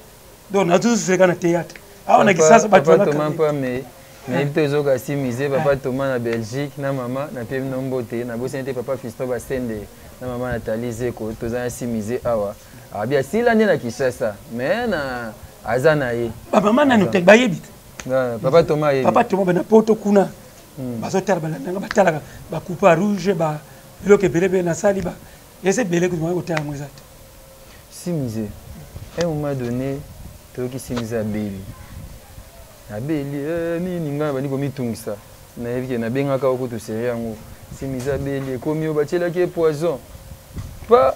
Donc nazozoseka na théâtre awa na Kisasa, bato Papa banga Thomas kaka. Mpame, nayebi te ozoka Simize, papa Thomas na Belgique na mama na mpe bino mbote. Nabosani te papa Fiston Basende na mama Nathalie Zeko. Toza na Simize awa, abi asila nde na Kinshasa mais na aza na ye. Bamama nani te bayebi te. Papa Thomas ayebi. Papa Thomas bana poto kuna bazotala, balandanga, batalaka bacoupe rouge, ba biloko ebele ebele nasali, ba eza ebele kutu kotala yango eza te. Simize, à un moment donné toyoki Simize abeli, abeli nini. Ngai bandi komitungisa, nayebi ke nabengaka yo kutu série yango. Simize abeli, ekomi oyo batielaki ye poison pa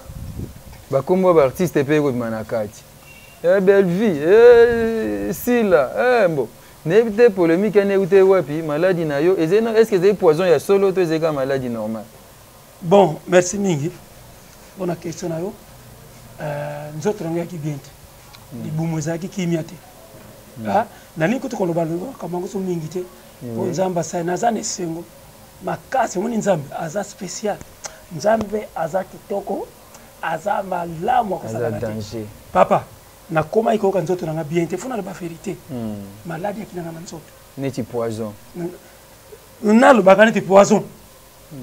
bakombo ya baartiste mpe ekobima na kati, Bellevie, Sila, mbo nayebi te polémique wana euti wapi. Maladi na yo ezali est ce que ezali poison ya solo to ezali kaka maladi normal? Bon, merci mingi mpona question na yo. Nzoto nango eyaki bien te, libumu ezalaki kimia te. Ah, nalingi kutu koloba makambo yango so mingi te mpo Nzambe asali, naza na esengo makasi. Omoni, Nzambe aza spécial, Nzambe aza kitoko, aza malamu aza akosakana te. Danger. Papa, nakomaki koyoka nzoto nanga bien te. Fo naloba vérité, maladi akinanga na nzoto. Neti poison. Nalobaka neti poison.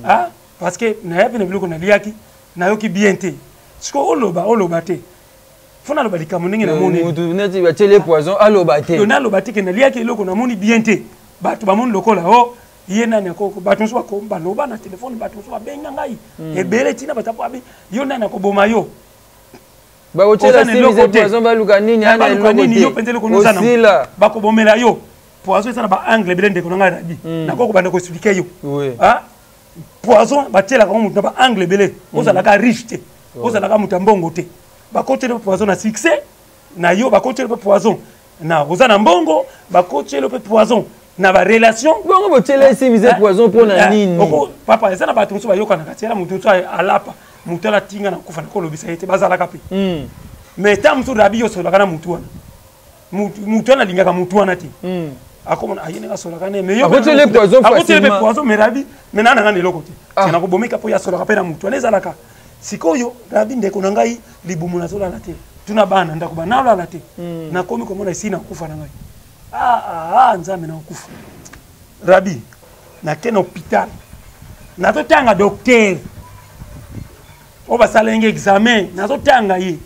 Ah, parce que nayabi na biloko naliaki, nayoki bien te. Sikoyo oloba oloba te, fo naloba likambo ndenge namoni. Mutu neti batieli ye poison aloba te. Yo naloba te ke naliaki eloko, namoni bien te. Bato bamoni lokola o ye nani akoko. Bato mosusu baloba na telefone, bato mosusu babenga ngai ebele ntina bato apo abi yo nani akoboma yo. Bakotiela Oza na eloko Simize te. poison, baluka nini ana Baluka eloko nini yo te. mpenza eloko noza na Osila. bakobomela yo poison. Eza na baangle ebele, ndeko na ngai Rabi, nakoki kobanda koexpliquer yo. Ah, poison batielaka ngo motu na baangle ebele. Ozalaka riche te, ozalaka moto ya mbongo te, bakotiela mpe poison na succès na yo, bakotiela mpe poison na oza na mbongo, bakotiela mpe poison na barelation. Bongo botiela Simize poison mpo na nini? Papa, eza na bato mosusu bayokanaka. Tiela motu mosusu alapa, motu alatinga na kufa, nakolobisa ye te, bazalaka mpe. Mais ntango mosusu Rabi, yo osololaka na motu wana, mutu wana alingaka mutu wana te, akomona aye ndenge asolaka ne, mais yo Akotiela ye poison akotiela mpe facilement. poison. Mais Rabi, mais na nanga na eloko te. Ah. Nakobomeka mpo ye asolaka mpe na mutu wana. Ezalaka sikoyo Rabi, ndeko na ngai, libumu nazolala te, tuna bana ndako, banalala te. Nakomi komona esi nakufa na ngai. Ah, ah, ah, Nzambe, nakokufa. Rabi, nake na hôpital, nazotanga docteur oyo basala ngai examen, nazotanga ye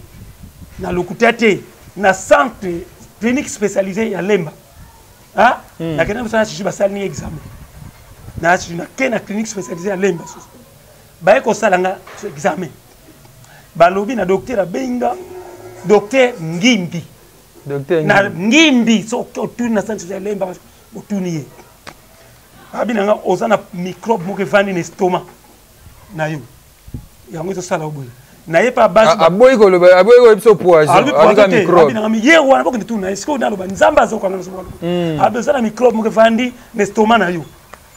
na lokuta te, na centre clinique spécialisé ya Lemba. Ah, nakende mosala na basali ngai examen na nake na clinique spécialisé ya Lemba susu, baye kosala nga examen, balobi na docteur, abenga docteur Ngimbi. Docteur Na Ngimbi. Ngimbi, soki otuni na centre ya Lemba, otuni ye, abi na nga oza na microbe moko evandi na estomac na yo, yango ezosala yo boye. Naye pa basi. Aboyi koloba, aboyi koyeba biso poison. Alobi aluka poison te. Microbe. Abi na nga ye wana, bokende tuna ye. Sikoyo naloba Nzambe azokanga na soko. Abi oza na microbe moko evandi na estomac na yo,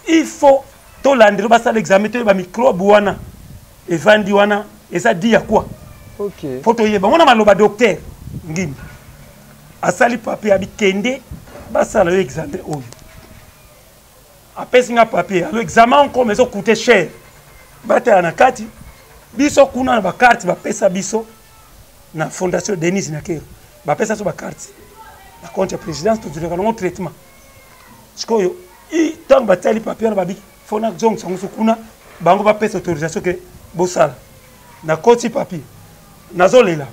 il faut tolandela, basala examen, toyeba microbe wana evandi wana eza di ya quoi. Fo toyeba ngo na maloba. Docteur Ngimbi asali papier, abi kende basala yo examen oyo. Apesi nga papier. Alo examen encore ezocoûte cher, batala na kati biso kuna na bacarte bapesa biso na fondation Denise Nakero, bapesa biso bacarte na compte ya présidence, tozwelaka nango traitement. Sikoyo ntango batali papier wana, babi Faut nazongisa yango so kuna bango bapesa autorisation ke bosala. Nakoti papier, nazolela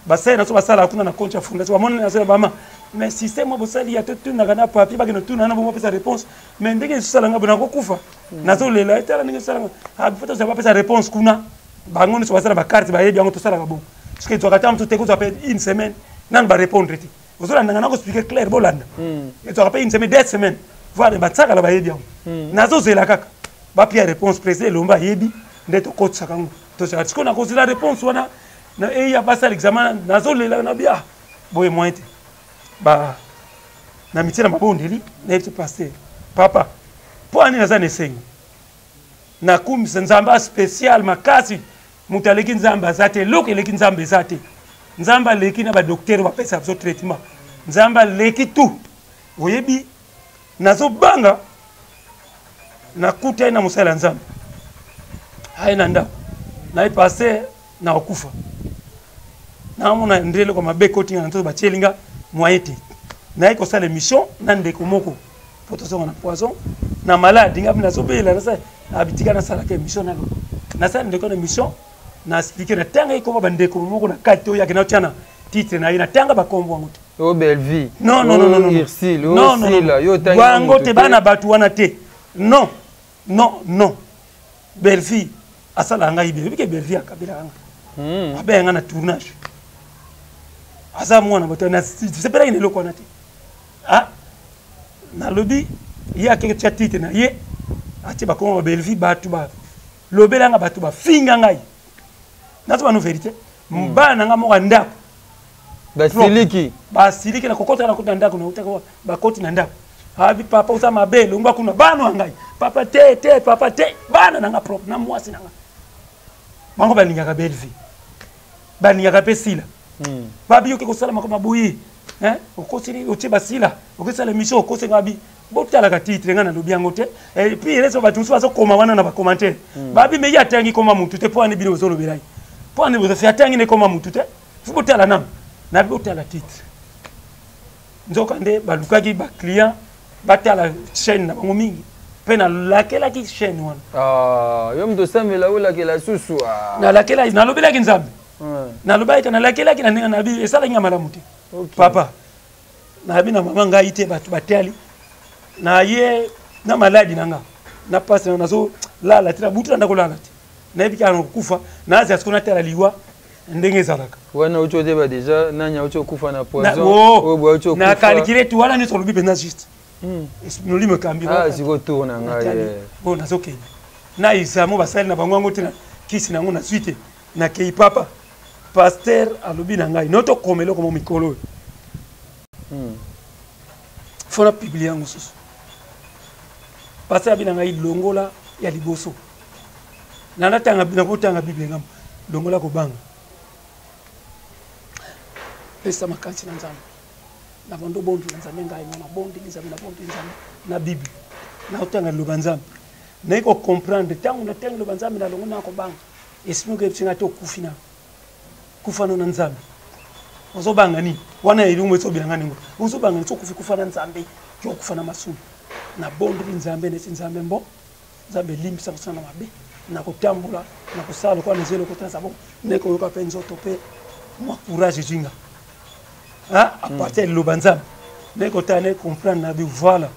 basali naso basalaka kuna na compte ya fondation, bamoni nazolela bama, mais système oyo bosali ya totunaka na papier, bakende tuna na bongo bapesa réponse, mais ndenge ezosala nga bo nakokufa. Nazolela, etala ndenge ezosala nga, faut tozala bapesa réponse kuna. Bango nyonso basala bacarte, bayebi yango, tosalaka bongo soki ezwaka ta mosusu te, kozwa mpe une semaine nanu barépondre te. Ozolanda nga, nakoexpliquer clair, bolanda. Ezwaka mpe une semaine, 2 semaines, voire batsakala bayebi yango. Nazozela kaka bapia réponse. Président Elomba ayebi nde tokotisaka yango, tozala sikoyo nakozela réponse wana na eya basala examen. Nazolela na bia boye, moyen te, ba na mitie na mabondeli. Nayebi te, pasteur, papa, mpo ani naza na esengo, nakumisa Nzambe a spécial makasi. Moto aleki Nzambe aza te, eloko eleki Nzambe eza te. Nzambe aleki na badocteur bapesa biso traitement, Nzambe aleki tout. Oyebi, nazobanga, nakuta ye na mosala ya Nzambe, aye na ndako naye, pasteur, nakokufa, naomona nde eloko mabe ekotinga na nzoto, batieli nga moyen te. Naye kosala émission na ndeko moko po tozonga na poison na maladi, nga mpe nazobela, abitika nasalaka émission, naloba, nasala ndeko na émission, na expliquer, natanga ekoma bandeko moko na kati oyo akenda otya na titre na ye, natanga bakombo yango te. O Bellevie. Non, non, non, non, non. Ursule. Non, non, non, yo. Bango te, bana bato wana te, non, non, non. Bellevie asalaka ngai bien, oyebike Bellevie akabelaka nga, abeya nga na tournage, aza mwana bato, nasepelaki na eloko wana te. Ah, nalobi ye akeki tia titre na ye, atie bakoma ba Bellevie, bato balobelanga, bato bafinga ngai, nazo bano vérité. Bana na nga moko ya ndako. Basiliki. Basiliki na kokota, nakota na ndako, nautaka bakoti na ndako, abi papa oza mabe, longwa kuna. Bana ya ngai, papa te, te, papa te, bana na nga propre na mwasi na nga, bango balingaka Bellevie, balingaka mpe Sila. Babi yoki kosala makambo maboye, okosili, otie basila, okosala émission, okosenga abi botalaka titre, ngai nalobi yango te. Et puis elesi bato mosusu bazokoma wana na bacommentaire, babi me ye atangi koma mutu te, mpo ane bino bozolobela ye, mpo ane bozofi atangi ne koma mutu te, fo botala nanu, nabi botala titre. Nzoka nde balukaki baclient batala chaîne na bango mingi, mpe nalakelaki chaîne wana. Ah, yo moto osambela, olakela susu? Ah. Nalakelaki, nalobelaki Nzambe, nalobaki, nalakelaki na ndenge nabi esalaki nga malamu te. Papa, nayebi na mama ngai te, bato batali na ye na maladi na nga na pasi na nazolala te, na butu na ndako lala te, nayebi kaka nakokufa, nazala sikoyo natala liwa ndenge ezalaka. Wana auti odeba déjà nani auti okufa na poison? Oyo boye auti okufa. Na calcule tu wana nyonso olobi mpenza juste, nolimo ekambi. Ah, sikoyo tour na ngai. Bon, nazokende na examen, basali na bango yango te, na kisi na yango nazwi te. Nakei, papa pasteur alobi na ngai no tokoma eloko mo mikolo oyo, fo na publie yango susu. Pasteur abi na ngai longola ya liboso, nanatanga, nakotanga Bible ngambo, longola kobanga, pesa makanisi na Nzambe. Na bando bondela Nzambe, ngai mo nabondeli Nzambe, nabondeli Nzambe na Bible, naotanga liloba Nzambe, naye kocomprendre ntango natangi liloba Nzambe, nalongo na kobanga. Esprit moko eyebisi ngai te, okufi na kufa no na Nzambe, ozobanga nini? Wana elongo ezobela ngai ndenge ozobanga nini? Soki okufi, kufa na Nzambe, yo okufa na masumu. Nabondeli Nzambe, neti Nzambe mbo Nzambe elimbisa kosala na mabe, nakotambola, nakosala lokola nazwi eloko te, naza bongo, naye koyoka mpe nzoto mpe mwa courage ezwi nga à partir ya liloba Nzambe. Naye kotala, naye comprendre na bi voilà,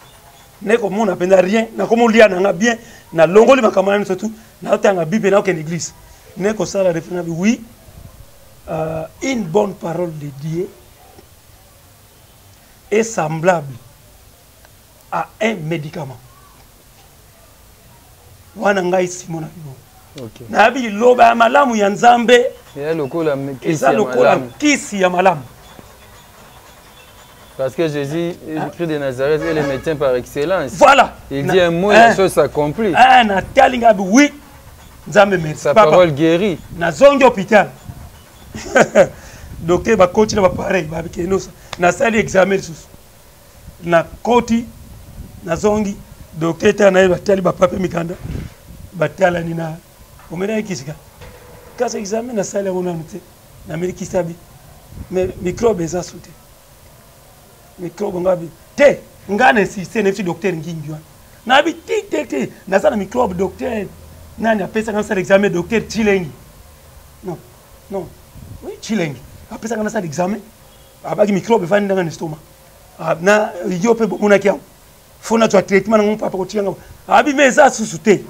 naye komona mpenza rien, nakomolia na nga bien, nalongoli makambo na nyonso tu, naotanga Bible, naokende église, naye kosala refle na bi oui, une bonne parole de Dieu est semblable à un médicament. Wana ngai Simon na bino, nayebi liloba ya malamu ya Nzambe eza lokola kisi ya malamu. Parce que Jésus, Jésus-Christ de Nazareth, est le médecin par excellence. Voilà. Il dit un mot, la chose s'accomplit. Ah, natali nga oui. Nzambe merci. Sa parole guérit. Nazongi hôpital. Docteur bakoti na bapareil, babikende nasali examen lisusu. Nakoti, nazongi, docteur tala na ye, batali bapape mikanda, batalani na omelaki kisika, kasi examen nasali yango nanu te, nameli kisabi, mais microbe eza su te, microbe nga bi te. Nga na insiste, nayebisi docteur Ngingi wana. Nayebi ti te te naza na microbe. Docteur nani apesaka nasala examen? Docteur Chilengi, non, non, oui, Chilengi apesaka nasala examen, abaki microbe efandi ndanga na estomac. Ah, na yo mpe bomonaki yango, fo nazwa traitement nango. Papa kotika ngo abi me eza susu te,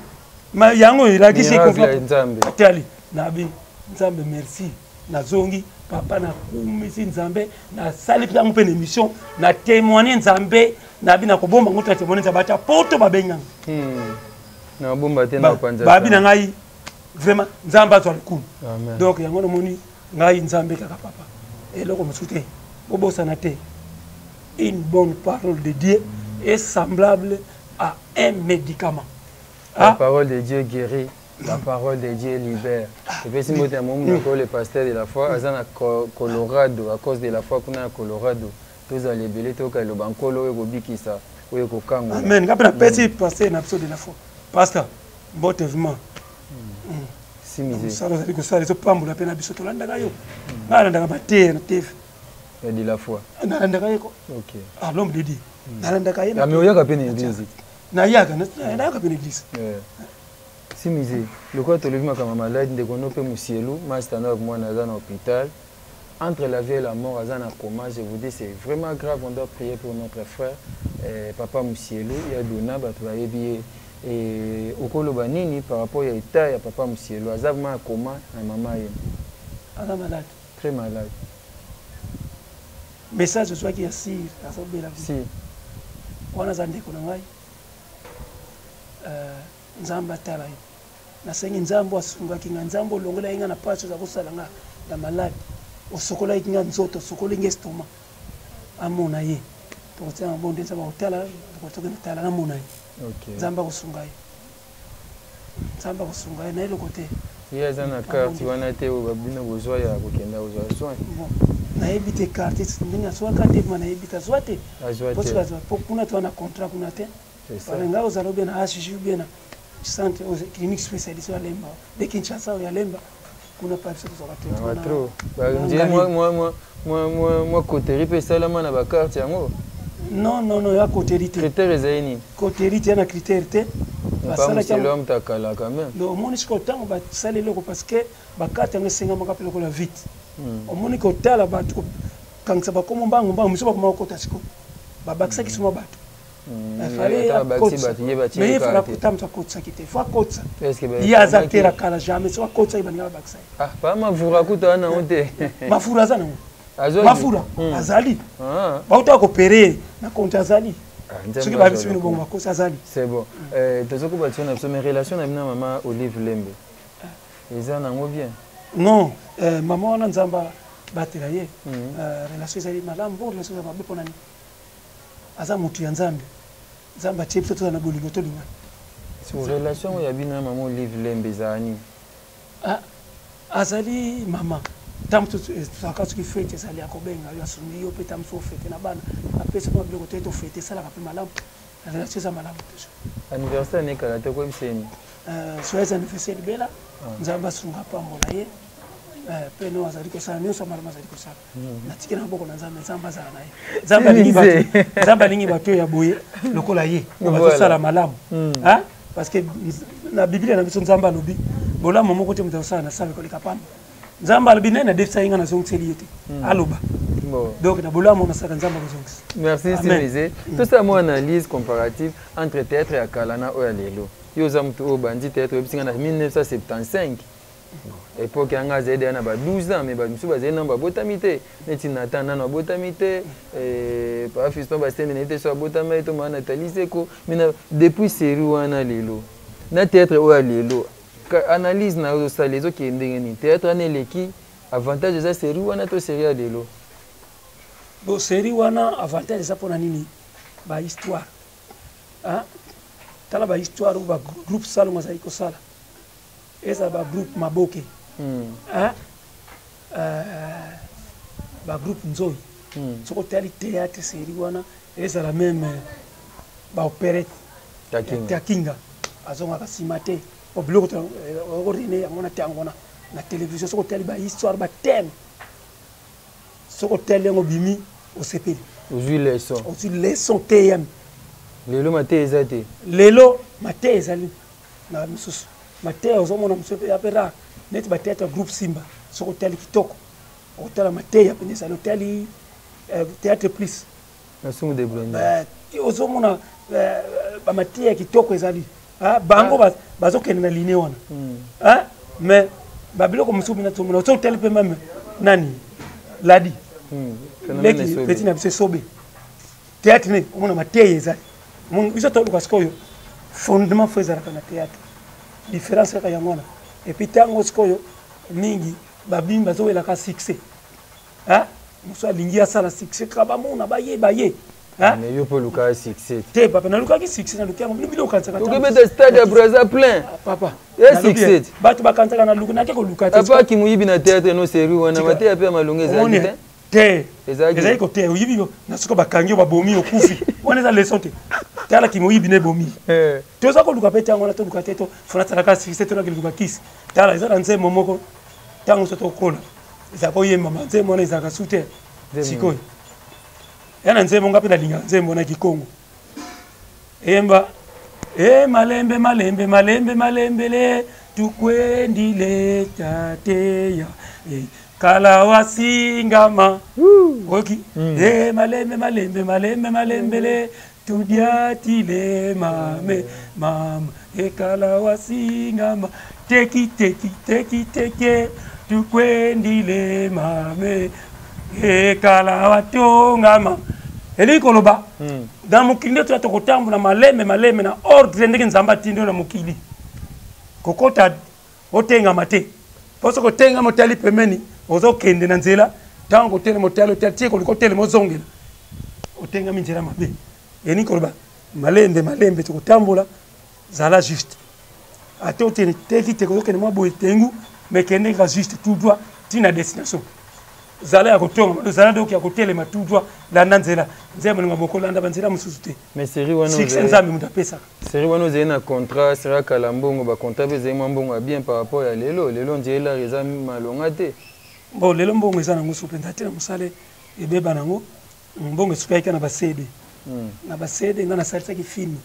ma yango elakisi atali nabi Nzambe merci. Nazongi papa, nakumisi Nzambe, nasali mpe yango mpe na émission na témoigne Nzambe. Nabi nakobomba ngo te, na témoigne Nzambe, ata poto babenganga. Nabomba te, na panza. Babi na ngai vraiment, Nzambe azwa lokumu. Donc yango namoni ngai Nzambe kaka papa, eloko mosusu te. Bobosana te, une bonne parole de Dieu est semblable à un médicament. La ah? parole de Dieu guérit, la parole de Dieu libère. Epesi mbote ya momu nako le pasteur de la foi aza na Colorado, à cause de la foi kuna na Colorado. Tozala ebele, toyoka eloba Nkolo oyo ekobikisa, oyo ekokangola. Amen. Nga mpe napesi pasteur na biso de la foi, pasteur, mbote vraiment. Simize. Mosala ozali kosala ezopambola mpe na biso tolandaka yo. Nga nalandaka bateya na TV. Ya de la foi. Nalandaka ye ko. Ah, l'homme de Dieu. Nalandaka ye. Ah, mais oyaka mpe na église? Nayaka, nayaka mpe na église. Simize, lokola tolobi makambo ya maladi, ndeko no mpe Musielu master na mwana aza na hôpital, entre la vie et la mort, aza na coma. Je vous dis, c'est vraiment grave, on doit prier pour notre frère, papa Musielu ya Dona, bato bayebi ye. Eh, okoloba nini par rapport ya état ya papa Musielu? Aza vraiment na coma na mama ye. Aza malade. Très malade. Message ozwaki ya sir azobela? Si. Wana aza ndeko na ngai. Nzambe atala ye. Nasengi Nzambe asungaki ngai, Nzambe olongolaki ngai na pasi oza kosala ngai ya malade, osokolaki ngai nzoto, osokoli ngai estomac, amona ye. Tokotia mabonde, Nzambe akotala, tokokende tala, namona ye. Nzambe akosunga ye, Nzambe akosunga ye na eloko te. Ye aza na carte wana te oyo babino bozwa ya kokenda kozwa soin? Bon, nayebi te carte ndenge azwaka te, ma nayebi te, azwa te. Azwa te. Po kuna toza na contrat kuna te. Ngai ozala obie na HG, obie na centre clinique spécialisé ya Lemba de Kinshasa, oyo ya Lemba kuna pa biso tozwaka traitement. Trop mwa coterie mpe esalama na bacarte yango. Non, non, non, ya coterie te. Critère ezali nini? Coterie te, ya na critère te. Basalaki moto akala quand même. Donc omoni sikoyo ntango basali eloko, parce que bakarte yango esengamaka mpe lokola vite. Omoni kotala bato kokangisa bakomo mbango mbango, miso bakoma kokota sikoyo, babakisaki suma bato. Mais ye fala kota, moto akotisaki te, fo akotisa ye, aza te na kala jamais. Soki akotisaki, baninga babakisa ye. Pa Mafura kuta wana nango te. Mafura aza nango, Mafura azali, bautaka kopere ye na konti, azali. Soki babisi bino bongo bakosi, azali. C'est bon, tozokoba biso na biso, mais relation na bino mama Olive Lembe eza nango bien? Non, mama wana Nzambe batela ye. Relation ezali malamu. Bon, relation eza mabe mpona nini? Aza motu ya Nzambe. Nzambe atie biso toza na bolingo, tolingana. So relation oyo ya bino na mama Olive Lembe ezala nini? Azali mama. Ntango tozalaka, soki fete ezali, akobenga yo, asungi yo mpe. Ntango mosusu ofete na bana, apesi mwa biloko te, tofete, esalaka mpe malamu. Relation eza malamu toujours. Anniversaire nekala te, okoyebisa ye nini? Joyeux anniversaire libela. Nzambe asunga, apambola ye mpe no azali kosala nyonso malamu azali kosala. Natiki na maboko na Nzambe, Nzambe azala na ye. Nzambe alingi bato, Nzambe alingi bato ya boye lokola ye bazosala malamu, parce que na Biblia na biso Nzambe alobi bolamu moko te moto akosala na sala koleka pamba. Nzambe alobi nani adefisa ye, nga nazongiseli ye te, aloba. Donc na bolamu nasalaka, Nzambe akozongisa. Merci Simize. Tosala mwa analyse comparative entre théâtre ya kala na oyo ya lelo. Yo oza motu oyo bandi théâtre, oyebisi nga na 1975. Époque yanga azali deya na ba 12 ans, mais bato mosusu bazali nano babotami te, neti Nathan nano abotami te, papa Fiston Basende naye te so abotami ye to maa Nathalie Seko. Mais depuis série wana lelo na théâtre oyo ya lelo, analyse na yo ozosala ezokende ndenge nini? Théâtre wana eleki avantage eza série wana to série ya lelo? Bon, série wana avantage eza mpona nini? Bahistoire, tala bahistoire oyo bagroupe Salongo azali kosala, ezala bagroupe Maboke, bagroupe Nzoi. Soki otali théâtre série wana, ezala même baopérette Takinga, azongaka nsima te. Po biloko okorene yango na ntango wana na télévision, soki otali bahistoire, bathème, soki otali yango, obimi osepeli. Ozwi leçon. Ozwi leçon tm. Lelo mateya eza te. Lelo mateya ezali na misusu. Mateya ozomona mosusu ya pe rare neti ba théâtre groupe Simba soki otali kitoko otala mateya mpenza ezali otali euh, théâtre plus masumu de blonde euh, ozomona euh, bamateya kitoko ezali ah, bango ah. bazokende na ligne wana hmm. ah, mais babiloko mosusu bina tozomona soki otali mpe meme nani ladi hmm. leki petit na biso esobe théâtre nini omona mateya ezali biso toluka sikoyo fondement fo ezalaka na théâtre différence kaka yango wana epuis ntango sikoyo mingi babimi bazowelaka succès mosu alingi asala succès kaka bamona bayeba ye mais yo mpe olukaka succès te papa nalukaki succès naluki yango bino bino okanisaka okebeta stade ya braza plein ah, papa e succès bato bakanisaka naluki nake koluka te papa kimoyibi na théâtre no série wana mateya mpe ya malonga ezalaki te te ezali koteya oyibi yo na soki bakangi yo babomi okufi wana eza leson te tala kimoyibi na ebomi eh. toza koluka mpe ntango wana toluka te to fona talaka succès tolaki luka kisi tala eza na nzembo moko ntango so tokola ezalaka koyembama nzembo wana ezalaka su te sikoyo ya na nzembo nga mpe nalingaka nzembo na kikongo eyemba e malembe malembe malembe malembele tukwendile tateya e kala wasingama oyoki mm. e malembe malembe malembe malembele tudiatile mame mama ekala wasingama teki teki teki teke tukwendile mame ekala watongama elingi koloba hmm. na mokili nde toya tokotambola malembe malembe na ordre ndenge nzambe atindi yo na mokili kokota otengama te mpo soki otengama otali pembeni ozokende na nzela ntango kotelema otali otali tie koluka otelema ozongela otengami nzela mabe elingi koloba malembe malembe tokotambola zala juste ata otene teki te kozokende mwa boye tengu mais kende kaka juste tout droit ti na destination zala ya kotonga zala donc ya kotelema tout droit landa nzela nzela moninga bokolanda banzela mosusu te mais série wana succès nzambe moto apesaka série wana ozali na contrat série ya kala mbongo bacontrat mpe ezali mwa mbongo ya bien par rapport ya lelo lelo nzela eza malonga te bon lelo mbongo eza nango so mpenza te na mosala ebeba nango mbongo esukaki na bacd hmm. na bacd ngai nasalisaki film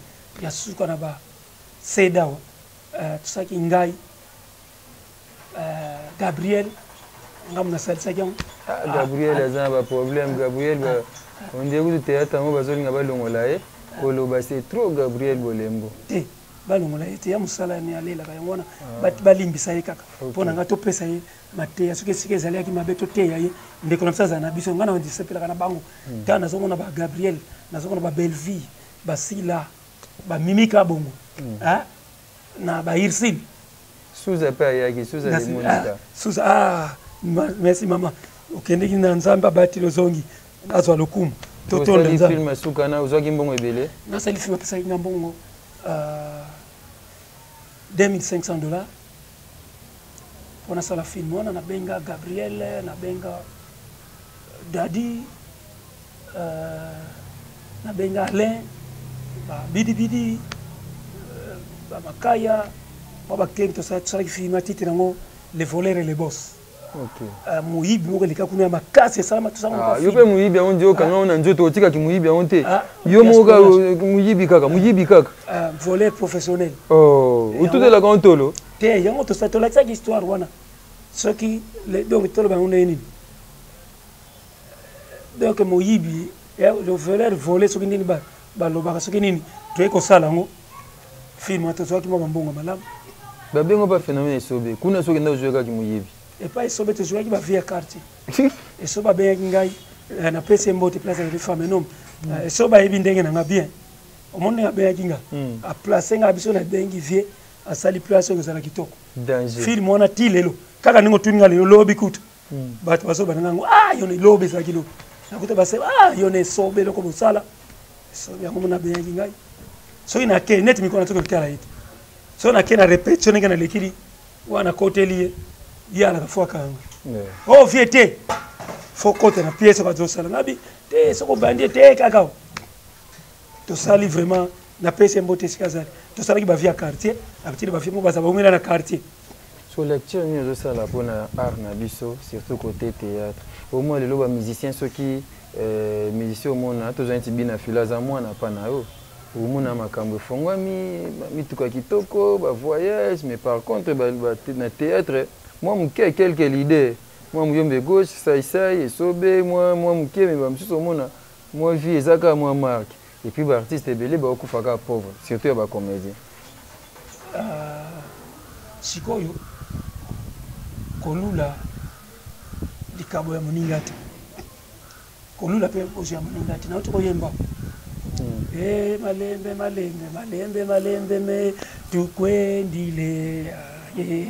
ya suka na ba cd awa euh, tosalaki ngai euh, gabriel ngambo nasalisaki yango ah, gabriel ah, aza na baproblème gabriel ondie kutu théâtre yango bazolinga balongola ye koloba c'est trop gabriel bolembo te balongola ye te ya mosala ne alelaka yango wana balimbisa ye kaka mpo na ngai topesa ye mateya soki esika ezaliaki mabe toteya ye ndeko na biso azala na biso ngai na sepelaka na bango hmm. ntango nazomona ba gabriel nazomona ba belleville basila bamimika bongo hmm. na ba ursile suza mpe ayaki suza ah, suza ah, merci mama okendeki na nzambe abateli ozongi azwa lokumu totonda nzambe suka na ozwaki mbongo ebele nasali film apesaki nga mbongo 2500 euh, dollars mpo nasala film wana nabenga gabriel nabenga dadi euh, nabenga alain babidibidi euh, bamakaya mwa baktebi tosalaki film ya titre yango le voleur et le boss okay. uh, moyibi moko eleka kuna ya makasi esalama ah, yo mpe moyibi yango nde okanga ngo na nzoto otikaki moyibi yango te ah, yo moko moyibi kaka moyibi kaka uh, voleur professionnel oh, otutelaka ngo ntolo te yango tolakisaki histoire wana soki donc toloba yango ndenge nini donc moyibi eh, le voleur vole soki nini balobaka soki nini toyei kosala yango film tozwaki mwa bambongo malamu babengo ba phénomène esobe kuna soki nde ozwaki kaka moyibi epai esobe tozwaki bavie ya quartier esobe abengaki ngai eh, napesi ye mbote place azali femme enome hmm. eh, esobe ayebi ndenge na nga bien omoni ndenge abengaki nga hmm. aplace nga biso nabengi vie asali place oyo ezala kitoko film wana ti lelo kaka ndenge otuni nga lelo lobi kutu hmm. bato bazobana ngango ah yo na lobi ezalaki lobi nakuta base ah yo na esobe eloko bosala esobe yango mona abengaki ngai soki nakei neti mikolo natoki kotala ye te soki nakei na repetition ndenge nalekili wana akoteli ye ye alaka fo akanga o oh, vie te fo kota na pièce bazosala ngabi te soki obandi ye te kaka tosali vraiment napesi ye mbote esika azali tosalaki bavie ya quartier abitili bavie moko baza baumela na quartier So lecture nini ozosala mpona art na biso surtout côté théâtre au moins lelo ba musicien soki euh, musicien omona tozwa neti bina fila aza mwana pa na yo. Omona makambo efongwami, mituka kitoko, ba voyage, mais par contre ba, ba, na théâtre mwa moke quelques leaders, mwa muyombe gauche, sai sai, esobe, mwa mwa moke, mais ba mosusu omona mwa vie eza kaka mwa marque. Et puis ba artistes ebele bakokufa kaka pauvre, surtout ya ba comédiens. Sikoyo kolula likabo ya moninga te, kolula mpe ozwi ya moninga te. Nauti koyemba e malembe malembe malembe malembe me tukwendile aye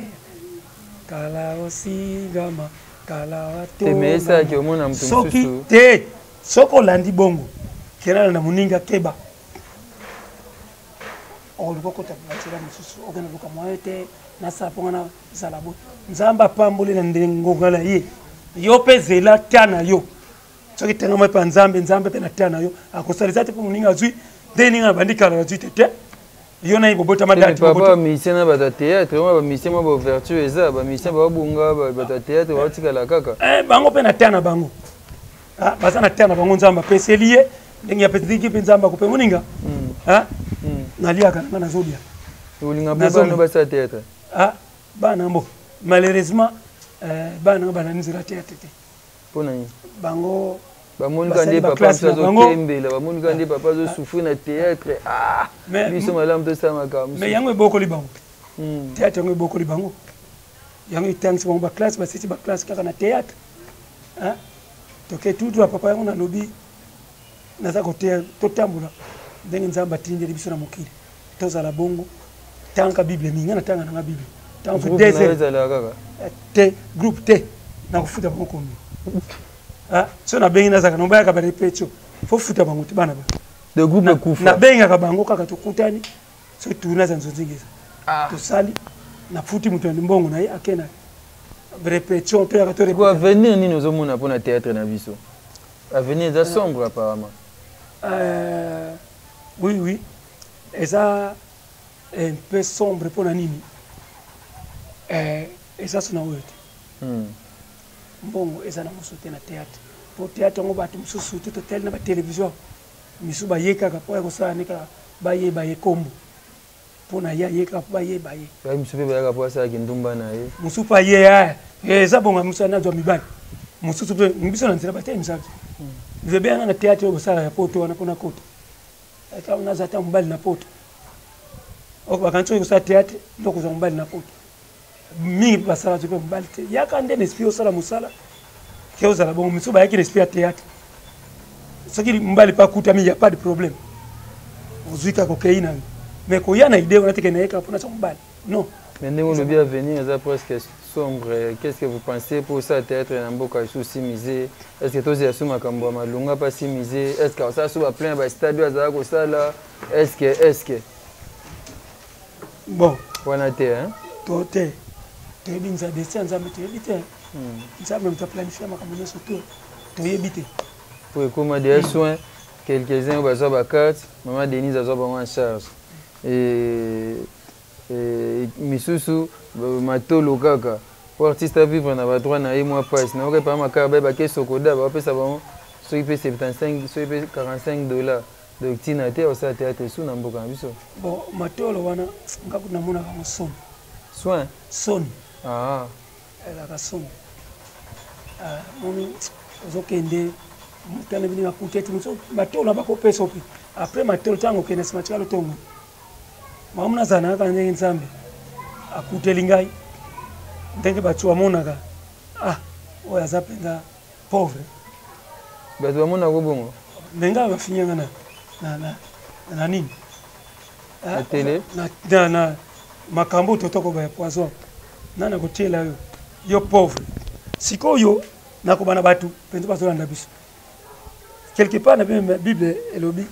kala osigama kala watomesaki omona moto soki te. Soki olandi bongo kelala na moninga, keba oluka okota banzela mosusu, okende luka moyen te. Nasala mpo nga nazala boye, Nzambe apamboli na ngonga na ye. Yo mpe zela ta na yo, soki tengama epa Nzambe, Nzambe mpe na ta na yo akosalisa te. Mpo moninga azwi nde ninga na bandi kala nazwi te te, yo na ye bobotama date. Papa, bamusicien na bato ya théâtre, mwa bamusicien mwa baouverture eza, bamusicien babunga, bato ya théâtre baotikala kaka. Bango mpe na ta na bango, baza na ta na bango. Nzambe apeseli ye ndenge apesiki mpe Nzambe akope moninga. Naliaka na nga, nazolia. Olinga mpe bana basala théâtre? Bana mbo malheureusement bana nga balandi nzela théâtre te. Mpo na nini? Bango bamonika nde papa biso azokembela, bamonika nde papa azosouffrir na théâtre. Biso malamu tosala makambo. Mais yango ebokoli bango, théâtre yango ebokoli bango, yango etangisi bango baclasse, basisi baclasse kaka na théâtre. Toke tout droit, papa. Yango nalobi naza koteya, totambola ndenge Nzambe atindeli biso na mokili, tozala bongo. Tanga Bible mingi, nga natanga nanga Bible. Ezalaka kaka te groupe te, nakofuta bango combien? So nabengi, nazalaka nobayaka barepetio, fo futa bango te bana ba de groupe ekufa. Nabengaka bango kaka, tokutani, soki tourne aza nzonzingi eza, tosali, nafuti moto ya mbongo na ye, ake na répétition, toyaka to. Avenir nini ozomona mpona théâtre na biso? Avenir eza sombre apparemment. Oui, eza un peu sombre. Mpona nini? Eza so na oyo te. Mbongo eza na mosu te na théâtre, po théâtre yango bato mosusu te totali na batelevizio misu, baye kaka mpo ya kosala ne kaka bayeba ye kombo, mpo na ye aye kaka mpo bayeba ye. Mosusu mpe bayaka mpo asalaki ndumba na ye. Mosusu mpe aye, eza bonga mosusu nazwa mibali mosusu mpe biso na nzela batelemisa biso. Vebeyanga na théâtre oyo bosalaka ya poto wana, mpona kota naza ata mobali na poto, bakanisi oyo kosala théâtre nde okozwa mobali na poto. Mingi mpe basala mpe mobali te, yaka nde na esprit osala mosala ke ozala bongo. Misusu bayaki na esprit ya théâtre, soki mobali mpe akutami, ya pas de problème, ozwi kaka, okei na yo. Mais koya na idée wana teke nayekaka mpona sa mobali, non. Mais ndenge olobi avenir eza presque sombre, qu'est ce que vous pensez pour ça? Théâtre na mboka lisusu mise, est ce que tozela so makambo ya malonga mpasi mise? Est ce que osala so baplein ya bastade oyo azala kosala? est ce que est ce que Bon, wana te, hein? To te, toyebi Nzambe esi ya Nzambe, toyebi te. Nzambe moto aplanifie makambo nyonso to toyebi te. Po ekóma deya soin, quelques-uns oyo bazwa bacarte, mama Denise azwa bango en charge, et misusu matolo kaka po artiste avivre na badroit na ye mwa mpasi. Nayoka epa makaka bayebaki sokoda bapesa bango soki mpe 75, soki mpe 45 dollars. Donc ntina te osala théâtre esu na mboka na biso. Bon, matolo wana nga kutu namonaka yango soni. Soin. Soni. Ezalaka soni. Moni ozokende motana bino akuti ete mosu matolo bakopesa mpe après matolo, ntango okende nsima tikala otongo makambo. Nazala na kaka ndenge Nzambe akuteli ngai, ndenge bato bamonaka, ah, oyo aza mpenza pauvre. Bato bamonaka bongo. Me ngai bafinyanga na nini? Na télé. Na makambo totoko ya poison nani akotiela yo, yo pauvre. Sikoyo nakobana bato mpenza bazolanda biso quelque part na Bible elobi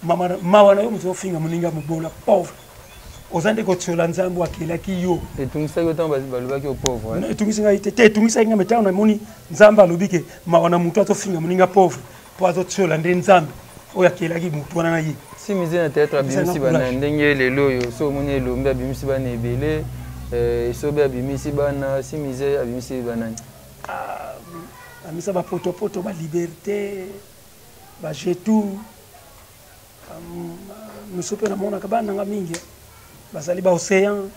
mawa na yo moto ofinga moninga mobola, pauvre, oza nde kotiola Nzambe akelaki yo. Etungisaki yo ntango balobaki yo pauvre? Etungisi ngai te, te, etungisaki ngai. Me ntango namoni Nzambe alobi ke mawa na moto azofinga moninga pauvre, mpo azotiola nde Nzambe oyo akelaki motu wana na ye. Si mise na théâtre abimisi bana ndenge lelo oyo, so omoni Elombe abimisi bana ebele, Esobe abimisi bana, si mise abimisi banani? Bamisa bapotopoto, baliberté, bajetou. Mosusu mpe namonaka bana na nga mingi bazali baocéan,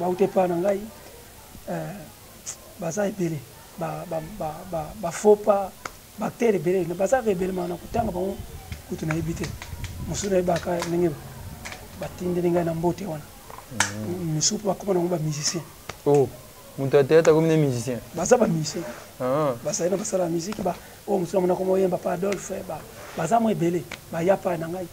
bauta epai na ngai, baza ebele, bafopa, baacteur ebele bazaka ebele. Ma na kotanga bango kutu nayebi te. Mosusu nayebaka ndenge batindeli ngai na mbote wana. Misusu mpe bakoma nango bamusicien. Oh, moto ya théâtre akomi ne musicien? Baza bamusicien. Bazali na basala ya musique. Oyo mosusu namona koma oyemba pa Adolphe. Baza mwa ebele baya pa na ngai,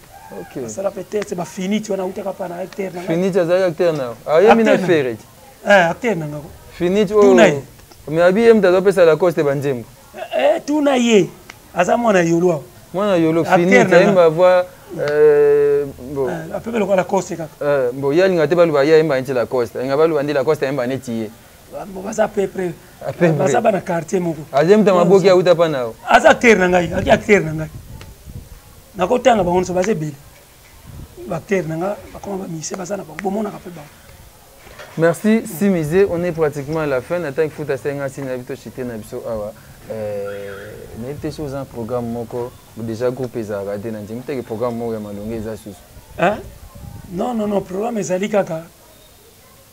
basala peut-être bafiniti wana autaka pa na acteur na ngai. Finiti azalaki acteur na yo? Ayembi na Ferre? Acteur na ngako. Finiti oyo, mais abi ye moto azopesa Lacoste banzembo. Tuna ye, aza mwana Yolo awa. Mwana Yolo Finiti ayemba voix bon, apepe lokola Lacoste kaka. Bon, ye alinga te baloba ye ayemba neti Lacoste, alinga baloba nde Lacoste ayemba neti ye. Baza peu près, baza bana quartier moko. Aza moto ya maboki, auta mpa na yo. Aza acteur na ngai, aki acteur na ngai. Nakotanga bango nyonso, baza ebele. Baacteur na nga bakoma bamusicien, baza na bango, bomonaka mpe bango. Merci Simize, on est pratiquement à la fin. Nathan Futa senga si na bito chité na biso awa. Na bito so un programme moko déjà groupe ezalaka te, na ndimi te programme moko ya malonge eza susu. Hein? Non, non, non, programme ezali kaka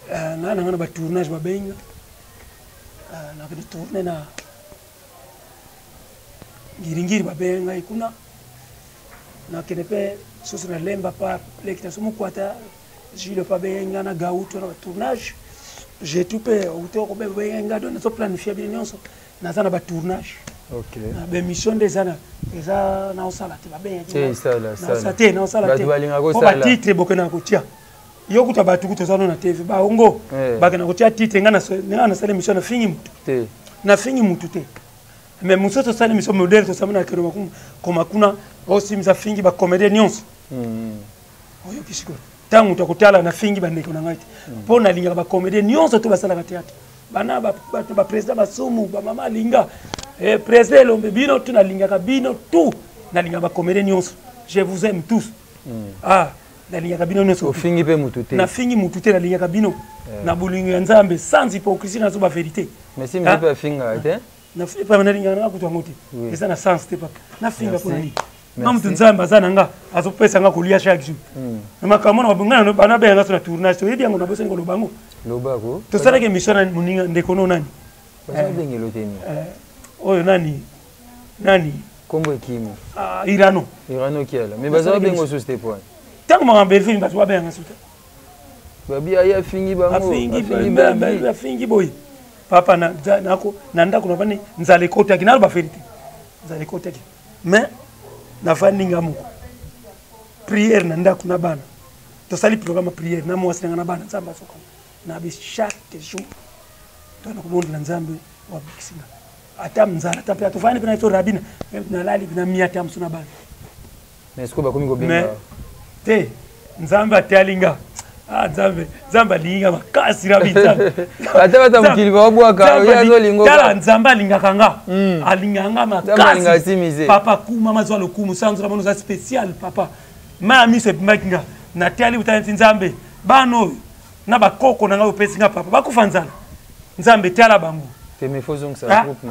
na nga na ba tournage babenga, nakende tourner na Ngiringiri, babenga ngai kuna. Nakende mpe susu na Lemba pa leki na so Mokwata Jules, pa benga nga na Gauto na batournage. Jetu mpe outi kobenga nga. Donc nazo planifie bino nyonso, naza na batournage, na baémission nde eza eza naosala te. Babengaki te, naosala te po batitre bokendaka kotia yo kuta bato kuta oza no na TV baongo bakenda kotia titre. Nga nasala émission, nafingi mutu, nafingi mutu te. Mais mosusu tosali émission modèle tosami na kelo koma kuna osimisa fingi bacomédien nyonso. Oyoki sikoyo, ntango moto akotala nafingi bandeko na ngai te, mpo nalingaka bacomédien nyonso to basalaka théâtre, bana bato, baprésident Basumu, bamama Alinga, président Elombe, bino tu nalingaka bino tout. Nalingaka bacomédien nyonso, je vous aime tous. Ah, nalingaka bino nyonso. Ofingi mpe mutu te? Nafingi mutu te, nalingaka bino na bolingo ya Nzambe, sans hypocrisie, nazo bavérité. Mais si mpe afingaka te? Nalingaka nanga kutu yango te, eza na sens te. Papa, nafinga mpona nini? Nga mutu Nzambe aza na nga, azopesa nga kolia chaque jour na makambo na nga. Bana benga so na tournage, toyebi yango, nabosani koloba yango. Tosalaki émission na moninga ndeko no nani oyo, nani nani? Kombo ekimi. Irano. Irano Kiala, mais baza babenga osusu te po ntango makambo Belvini, bato babenga su te. Babi aye afingi bango. Afingi boye. Papa, na ndako navandi, nzala ekotaki, naloba vérité, nzala ekotaki. Mais navandi nga moko, prière na ndako na bana, tosali programme ya prière na mwasi nanga na bana. Nzambe azokanga nabi chaque jour tona kobondela Nzambe wabikisi nga ata nzala ata mpe tovandi mpe na to rabina nalali na mia ata mosu na bana. Mais sikoyo bakomi kobenga? Te, Nzambe atali nga. Ah, Nzambe, Nzambe alingi nga makasi, rabi Nzambe. Ata bata mokili babwaka, ye azolinga. Tala, Nzambe alingaka nga, alingaka nga makasi. Papa kuma mazwa lokumu sanzola bono, oza spécial papa. Ma ya miso ebimaki nga, natali utali nti Nzambe, bana oyo na bakoko na ngai opesi nga papa bakufa nzala, Nzambe tala bango.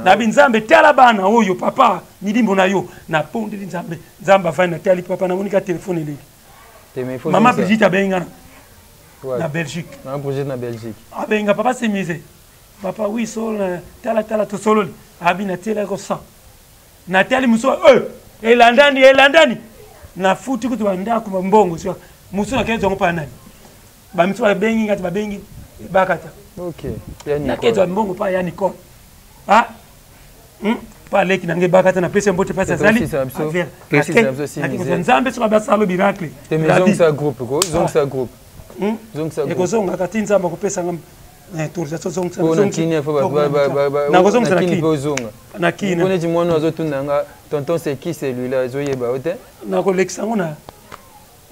Nabi Nzambe tala bana oyo papa, milimbo na yo. Napondeli Nzambe, Nzambe avandi, natali papa, namoni ka telefone eleki, mama Brigitte abengi nga na Belgique. Na Belgique. Abenga, papa Semise, papa wi so tala tala, tosololi. Abi natielaki 100, natali mosu elandani elandani, nafuti kutu bandako mbongo mosu, nakei zongo mpa nani, bamisu babengi ngati, babengi Ebakata, nakezwa mbongo mpa ya Nicole, ah mpa aleki na ngai Ebakata, napesi mbote mpasi azali. Nzambe soki abasala miracle ekozongaka ti Nzambe akopesa nga autorisation. Nakozongisa na Kini neti mwana azotuna nga: "Tonton, c'est qui celui-là?" Ezoyeba yo te. Nakolekisa yango na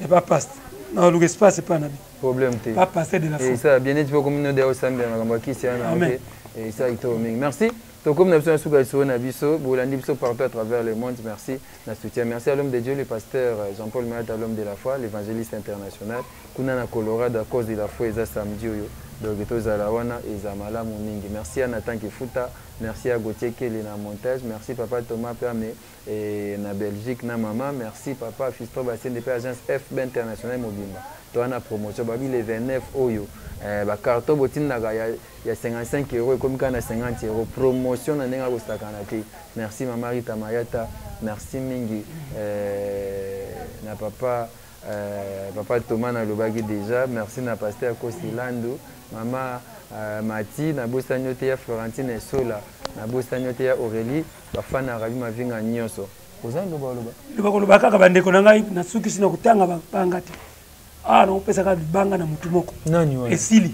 epa paste, naluka espace epa na bi Problème te. Pa pasteur de la foi. Esa bien neti mpo komi node osambela makambo ya kisi wana. Esa kitoko mingi, merci. Tokomi na biso na suka lisolo na biso, bolandi biso partout à travers le monde. Merci na soutien. Merci à l'homme de Dieu, le pasteur Jean-Paul Mayata, l'homme de la foi, l'évangéliste international. Kuna na Colorado à cause de la foi eza samedi oyo. Donc tozala wana eza malamu mingi. Merci à Nathan Kifuta, merci à Gauthier Kelly na montage, merci papa Thomas Perme et na Belgique na maman, merci papa Fiston Bassende pe agence FB International mobimba. Toa na promotion babi le 29 oyo eh, ba carton botindaka ya ya 55 euros ekomi kaka na 50 euros promotion na ndenge akosakana te. Merci mama Rita Mayata, merci mingi eh, na papa eh, papa Thomas nalobaki déjà, merci na pasteur Kosi Landu, mama eh, Mati nabosani yo te ya Florentine Esola, nabosani yo te ya Aurélie, bafana ya Rabi Mavinga nyonso. Oza loba loba. Loba koloba kaka bandeko na ngai nasukisi na kotanga banga te. Awa nakopesa kaka libanga na motu moko. Nani wana? Esili.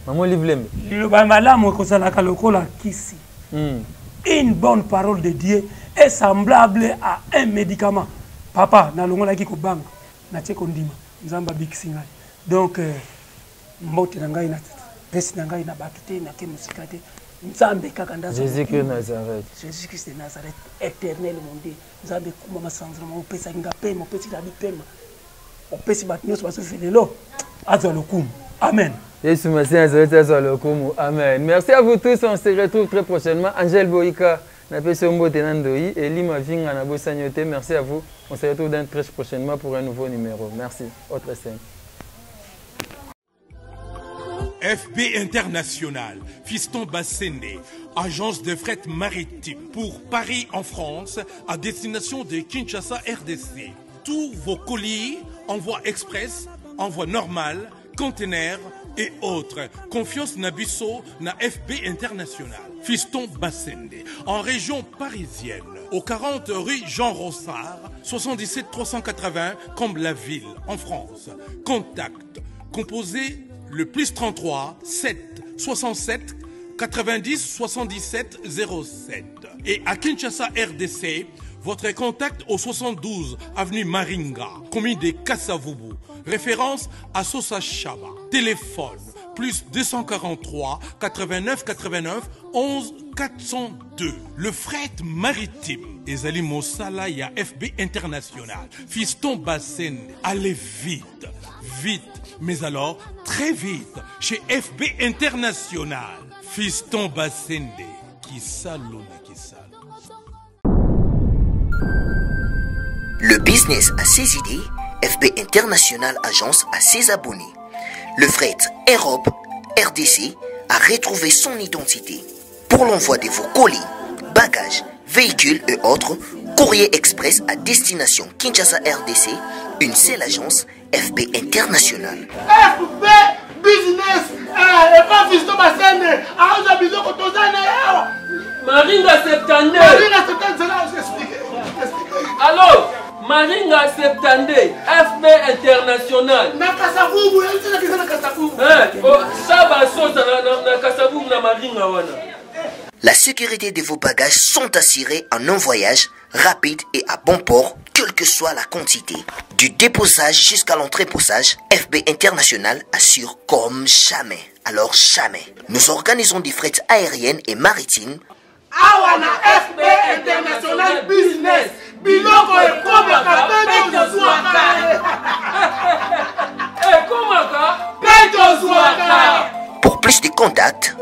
Maman Olive Lembe. Liloba malamu ekozalaka lokola kisi. Une bonne parole de Dieu est semblable à un médicament. Papa, nalongolaki kobanga, natie kondima, Nzambe abikisi ngai. Donc euh, mbote na ngai na pesi na ngai na bato te, nake mosika te. Nzambe kaka ndazo. Jésus-Christ de Nazareth. Jésus-Christ de Nazareth, éternel mon Dieu. Nzambe kumama sanza na opesaki nga pema, opesi la pema. Opesi bato nyonso bazofi lelo azwa lokumu. Amen. Yesu Masiya Nazareth azwa lokumu. Amen. Merci à vous tous. On se retrouve très prochainement. Angèle Boika, napesi yo mbote na ndoi. Eli Mavinga nabosani yo te. Merci à vous. On se retrouve dans très prochainement pour un nouveau numéro. Merci. Autre scène. FB International, Fiston Bassende, agence de fret maritime pour Paris en France à destination de Kinshasa RDC. Tous vos colis, envoi express, envoi normal, conteneurs et autres. Confiance Nabiso na FB International. Fiston Bassende, en région parisienne, au 40 rue Jean Rossard, 77 380 Comble-la-Ville, en France. Contact, composé le plus 33 7 67 90 77 07. Et à Kinshasa RDC, votre contact au 72 avenue Maringa, commune de Kasavubu. Référence à Sosa Chaba. Téléphone plus 243 89 89 11 402. Le fret maritime. Ezali Mosala ya FB International. Fiston Bassène. Allez vite, vite, mais alors très vite chez FB International. Fiston Bassende. Kisalo na Kisalo. Le business a ses idées, FB International Agence a ses abonnés. Le fret Europe RDC a retrouvé son identité. Pour l'envoi de vos colis, bagages, véhicules et autres, courrier express à destination Kinshasa RDC, une seule agence FB International. FB Business eh, epa Fiston Basende aoza biloko toza na ye awa. Maringa 72. Maringa 72 zela explique. Allo Maringa 72 FB International. Na Kasavubu, yebisa na Kasavubu. Eh, oh, Saba Sosa na, na, na Kasavubu na Maringa wana. La sécurité de vos bagages sont assurées en un voyage rapide et à bon port, quelle que soit la quantité. Du déposage jusqu'à l'entreposage, FB International assure comme jamais. Alors jamais. Nous organisons des frais aériennes et maritimes. Awa na FB International Business, biloko ekomaka mpe tozwaka. Ekomaka mpe tozwaka. Pour plus de contacts,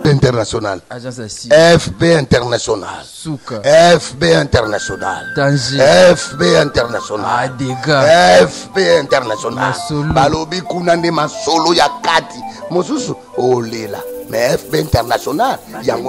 International. FB International. Suka. FB International. Danger. FB International. Ah, dégâts. FB International. Masolo. Balobi kuna nde masolo ya kati. Mosusu olela. Mais FB International yango.